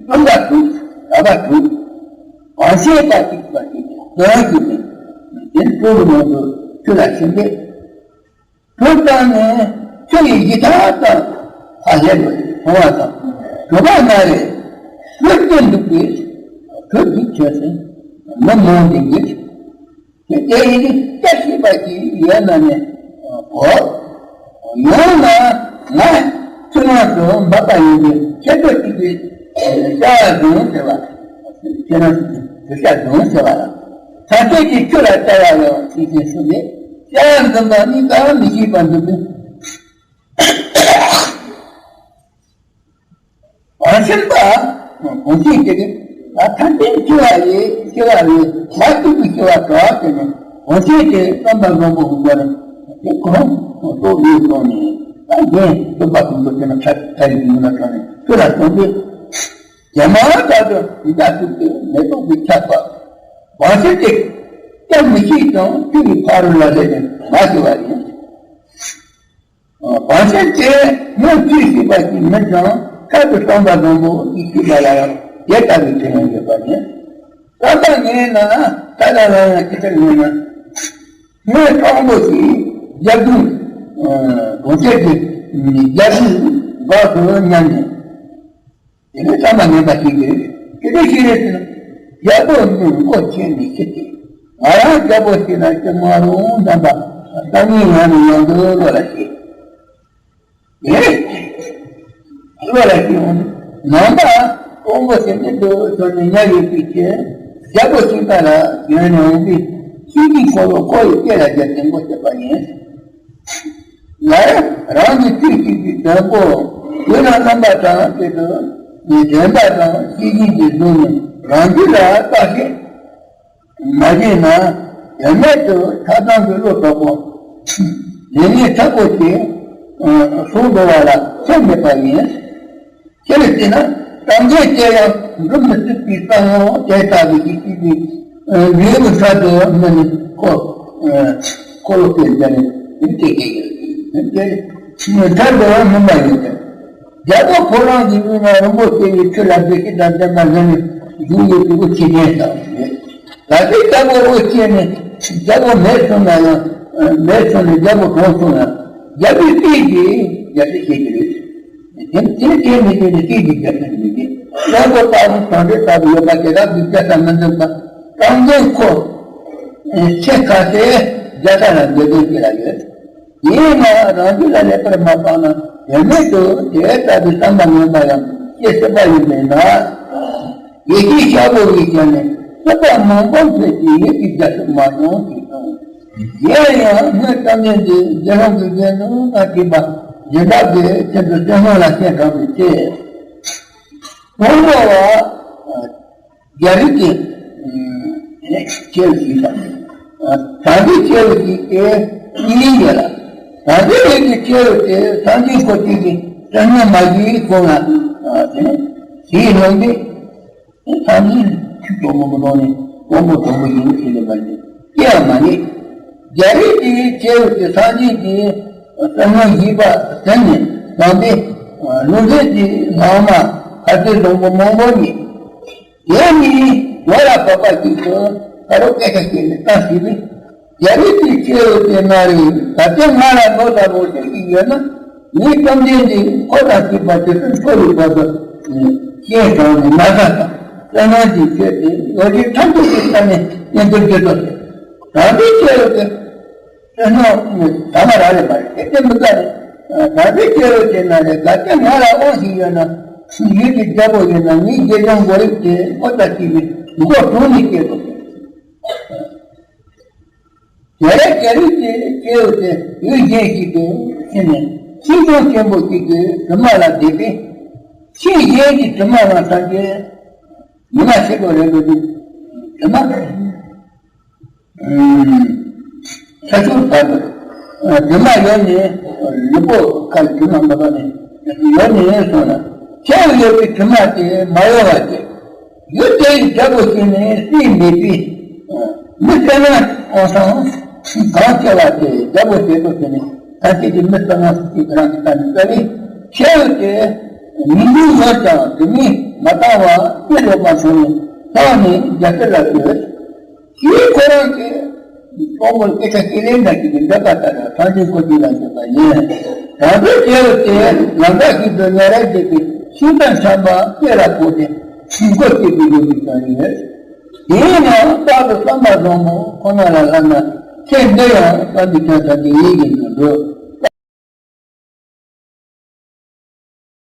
རླུང་པ་དྲུག་ར་བ་དྲུག་བང་ཆེན་པ་གཅིག་པ་གཅིག་གི་དོན་གྱི་མིང་དེ་གྲུ་གི་ནང་དུ་ཆུ་ལ་ཕྱིན་ཏེ། གྲུ་བཏང་ནས་ཆུ་ཡི་ཡི་དྭགས་དང་ཧ་ལས་པ་མཐོང་བ་དང་། གྲུ་པ་ན་རེ་གློད་དེ་འདུག་པས་གྲུ་འདི་ཁྱོད་ཚེ་མི་མང་དེ་ཉིད་དེ་དེ་ཡི་སྐྱ་ཤེས་པ་ཞིག་ཡོད་ན་ནས་གོ། ཡང་ན་ང་ཆུ་ནང་དུ་འབབ་པ་ཡིན་པས་ཁྱེད་ཚོ་གཅིག་གིས་བྱ་བ་བཟུང་ཟེར་བ། ཁྱེད་རང་གིས་བྱ་བཟུང་ཟེར་བ་ལ། ད་ཁྱེད་ཀྱིས་ཆུ་ལ་བལྟ་བ་ཡང་ཤེས་ཤེས་སུ་མེད། བྱ་བ་འཛིན་པ་ནི་གང་མི་ཤེས་པ་འདུག་པས། བར་ཆད་པ། གོང་ཆེན་དེ་ལ་ཐར་པའི་སྐྱེ་བ་ཡི་སྐྱེ་བ་ཡི་མ་ཐུག་པའི་སྐྱེ་བ་དྲག་དེ་ནི་གོང་ཆེན་དེ་བསམ་པ་བཟང་པོ་ཧུ་བར་དེ་གོང་དུ་ཡོད་སོང་ནས་ད་གཞན་སྟོན་པ་ཀུན་ཏུ་དེ་ན་ཐར་ཐར་ཡི་ཡུལ་ན་གང་ནས་ཆུ་ལ་སོང་སྟེ། རྒྱ་མ་ལྟར་དུ་ཡི་དྭགས་ཐུག་སྟེ་མེ་ཏོག་གི་ཆར་པ། བར་ཆད་དེ་སྐྱབས་མི་ཤེས་ཀྱང་ཆུ་ཡི་ཕ་རོལ་ལ་སླེབས་ནས་མ་ཤི་བ་ཡིན། བར་ཆད་དེ་སྔོན་ཆུས་ཤེས་པ་ཞིག་མིན་ཀྱང་ཁ་དུ་བསམ་པ་བཟང་པོ་ཡིད་ཤེས་པ་ལ་ཡང་དེ་ལྟ་བུའི་དྲན་ཡང་ཡོད་པ་ཡིན། བསམ་པ་ངན་ན་ད་ལྟ་ལ་ཡང་ཅི་ལྟར་ངན་ན། སྔོན་དྲང་པོ་ཞིག་རྒྱ་གུང་གོང་ཁྱེར་གྱི་རྒྱ་གུང་འགག་ཏུ་སྙམ་ནས། དེ་ནས་བསམ་པ་ངན་པ་ཞིག་རེད། དེ་འདྲ་ཞིག་རེད་ཟེར་ན། རྒྱལ་པོ་མི་མགོ་ཆེ་ནས་ཤི་སྟེ། ང་རང་རྒྱལ་པོ་ཞིག་ན་ཅི་མ་རུང་བསམ་པ་སང་ཉིན་ང་ནི་ཡང་དུ་བློ་ལ་སྐྱེས། ཨེ། བློ་ལ་སྐྱེས་འོང་ནམ་པ་ཀོང་པོ་ཞིག་ནི་འདུག་ཟེར་ནས་ཉལ་ཡོད་པའི་ཚེ། རྒྱལ་པོ་ཞིག་ལ་ཡོང་ནས་འོང་པའི་ཤིང་གི་འཁོར་ལོ་ཁོ་ཡི་སྐེ་ལ་རྒྱབ་སྟེ་མགོ་བཅད་པ་ཡིན། ལར་རང་གི་ཚིག་གཅིག་གིས་དོན་པོ་དུས་ན་རྣམ་པ་དང་དེ་དུ་ནི་དྲན་པ་དང་ཤེས་བཞིན་གྱིས་བཟུང་ནས་རང་རྒྱུད་ལ་བརྟག་དཔྱད་མ་བྱས་ན་ཡང་མེད་དུ་ཆགས་སྡང་གི་བློ་དྲག་པོ་ལས་ངན་དྲག་པོ་ཞིག་ཟུག་འགྲོ་བ་ལ་ཚད་མེད་པ་ཡིན། ཅེས་བྱས་ན་གཏམ་རྒྱུད་དེ་ཡང་འགྲུབ་མི་ཐུབ་པའི་བསམ་བློ་དེ་ལྟ་བུ་ཞིག་སྐྱེས་པའི་ལུས་པོ་ཚར་དུ་མི་ནི་ཁོ་ཁོ་ལོ་སྐྱེས་རྒྱ་ནི་དེ་སྐྱེས་ཀྱི་ཡོད་དེ་ཚར་དུ་སྨིན་པ་ཡིན་ཏེ། རྒྱལ་པོ་ཁོ་རང་གི་དབུས་ན་རིན་པོ་ཆེ་ཡི་ཁྲི་ལ་བདེ་སྐྱིད་དང་ལྡན་པ་ཟེར་ནས་བཞུགས་ཡོད་པའི་དབུ་ཆེ་ཅན་དང་ཡོད། ད་ལྟའི་རྒྱལ་པོ་དབུ་ཆེ་ནས་རྒྱལ་པོ་མེད་སོང་ན་ཡང་མེད་སོང་ནས་རྒྱལ་པོ་གྲོངས་སོང་ན་རྒྱལ་པོའི་སྲས་ཀྱིས་རྒྱལ་སྲིད་བྱེད་ཀྱི་རེད། དེ་དེ་དེ་མི་དེ་ནི་སྲིད་ཀྱི་རྒྱལ་ཁྲིམས་མི་དེ་བློན་པོ་ལྟ་བུ་གྲོང་ཁྱེར་ལྟ་བུ་ཡོད་པ་དེ་དག་གི་རྒྱལ་ས་མི་འཛིན་པ་དྲང་དོན་ཁོ་ཆེ་ཁ་སའི་རྒྱལ་ས་ལ་འདོད་དོན་ཅི་ལ་ཡོད། ཡིན་ན་རང་རྒྱུད་ལ་ལེགས་པར་མ་སྤངས་ན་དོན་མེད་དུ་དེ་ལྟ་བུའི་བསམ་པ་ངན་པ་ཡང་སྐྱེ་སྲིད་པ་ཡིན་པས་ན། ཡེ་ཤེས་ཤར་བའི་ཞལ་ནས་སྲིད་པ་མང་པོ་འཚོལ་ཞིང་ཡིད་ཀྱི་རྒྱ་མཚོ་མ་ཡོང་ཞིག་དང་། གཞན་ཡང་སྔོན་བསམ་ངན་གྱི་དགེ་སློང་གི་དགེ་འདུན་དང་བཅས་པ་སྦྱིན་བདག་གི་ཁྱིམ་དུ་བཙུན་མོ་ལ་སྐྱེས་དྲགས་པའི་ཚེ། དང་པོ་བ་རྒྱལ་རིགས་ཀྱི་ཁྱེའུ་ཞིག་དང་། དམ་པའི་ཁྱེའུ་ཞིག་སྟེ་གཉིས་ཡོད་ལ། དམ་པའི་རིགས་ཀྱི་ཁྱེའུ་དེ་སངས་རྒྱས་འཁོར་བཅས་ཀྱི་བཙུན་མོ་མ་བཞིའི་ཁོངས་ལ་དེ་ནས་ཞིག་ཡོང་སྟེ། སངས་རྒྱས་ཆོས་སྐྱོང་མོ་མོ་དང་ནི་དབང་པོ་དང་པོ་ཡིན་ཞེས་ལས་པ་ནི་སྐྱེ་བ་མ་ངེས། རྒྱལ་རིགས་ཀྱི་ཁྱེའུ་དེ་སངས་རྒྱས་ཀྱི་བསོད་ནམས་བཞེས་པ་ཟིན་ནས་དམ་པའི་ལུང་བསྟན་གྱི་ལྷག་མ་ཁ་ཚིག་བཟང་པོ་མང་པོ་ཉིད། དེ་ནི་ཡོ་ལ་བབ་པ་ཞིག་ཏུ་ཁ་རོག་སྐད་ཆ་བཤད་ནས་བཏང་ཞིག་རེད། རྒྱལ་རིགས་ཀྱི་ཁྱེའུ་དེ་ན་རེ་ད་ལྟའི་ང་ལ་ལོ་ཟླ་བོ་ཞིག་ཡོད་ན། ངའི་བཅོམ་ལྡན་འདས་ཁོ་དང་བཅས་པ་དེ་ཚོ་འཚོ་བའི་བར་དུ་ཤེས་དང་ནི་མ་ཟ་དང་བསོད་ནམས་ཀྱི་ཆེད་དུ་ལོ་རྒྱུས་ཐམས་ཅད་ཀྱི་ས་ནས་བསྙེན་བཀུར་བགྱིད་དོ། ད་ལྟའི་ཁྱེད་རང་གི་བསོད་ནམས་ནི་ད་མ་རག་ལས་མ་རེད། དེ་ལྟ་མི་དགའ་རེད། ད་ལྟའི་ཁྱེད་རང་དེ་ན་ནི་ད་ལྟའི་ང་ལ་དབང་ཞིག་ཡོད་ན། ཡུལ་གྱི་རྒྱལ་པོ་ཡིན་ན་ངའི་དགེ་སྦྱོང་མགོ་རིག་དེ་ཁོ་ལྟ་ཞིག་ནི་མགོ་དྲུང་ནས་སྐྱེས་དོ། དེར་རྒྱལ་རིགས་ཀྱི་སྐྱེ་བོ་དེ་ཡུལ་གཞན་ཞིག་ཏུ་ཕྱིན་ནས་ཤིང་སྡོང་ཆེན་པོ་གཅིག་གི་དྲི་མ་ལ་བསྡད་པས། ཤིང་གཞན་གྱི་དྲི་མ་ལ་ཐམས་ཅད་ཉི་མ་ཕྱེད་ཀ་རེ་རེ་དུ་དྲི་མ་ས་ཆུ་བར་དུ་དྲི་མ་ཡོད་ནས་ལུས་པོ་ཁར་དྲི་མ་མ་བབས་ནས་ཡོད་ནས་སོང་ལ། ཁྱེའུ་ཡོད་པའི་དྲི་མ་དེ་མ་གཡོ་བ་སྟེ། ཡུལ་དེའི་རྒྱལ་པོ་ཞིག་ནི་སྲིད་མེད་པའི་མི་བསོད་ནམས་ཀྱི་གང་ཆེ་བ་དེ་རྒྱལ་པོ་ཞེ་པོ་ཞིག་ནི་ཐམས་ཅད་ཀྱི་མི་བསོད་ནམས་ཀྱི་རང་གི་ལྟ་ནས་བསྟན་ནས་ཁྱེའུ་དེ་ཉིན་རྒྱུན་ཡོད་ཀྱང་དེ་ཉིད་མ་བཏང་བར་སྐྱེ་ལོག་པ་བྱུང་ནས་བཏང་ནས་རྒྱལ་སྲིད་ལ་བསྐྱོད། ཞེས་ཁོ་རང་གིས་གཙོ་བོར་སྐད་ཆ་ཁས་ལེན་འདྲ་ཞིག་གི་འདོད་པ་ལྟར་ཐང་ཆེན་ཁོ་ཆུ་ལ་འཇུག་པ་ཡིན། ད་ལྟའི་རྒྱལ་པོ་དེ་ལམ་ཁ་ཞིག་ཏུ་ཉ་རལ་བསྡད་པའི་ཤིང་རྟ་འཁྱམས་པ་སྐེ་ལ་ཕོག་སྟེ་མགོ་བཅད་པའི་ལོ་རྒྱུས་ཀྱང་ཡོད། དེས་ན་རྟག་ཏུ་བསམ་པ་བཟང་པོ་ཁོ་ན་ལ་ལྷག་ན་ཚེ་འདི་ཡང་བསམ་པའི་དོན་དག་དེ་ཡིད་ཀྱི་འགྲོ་འགྲོ།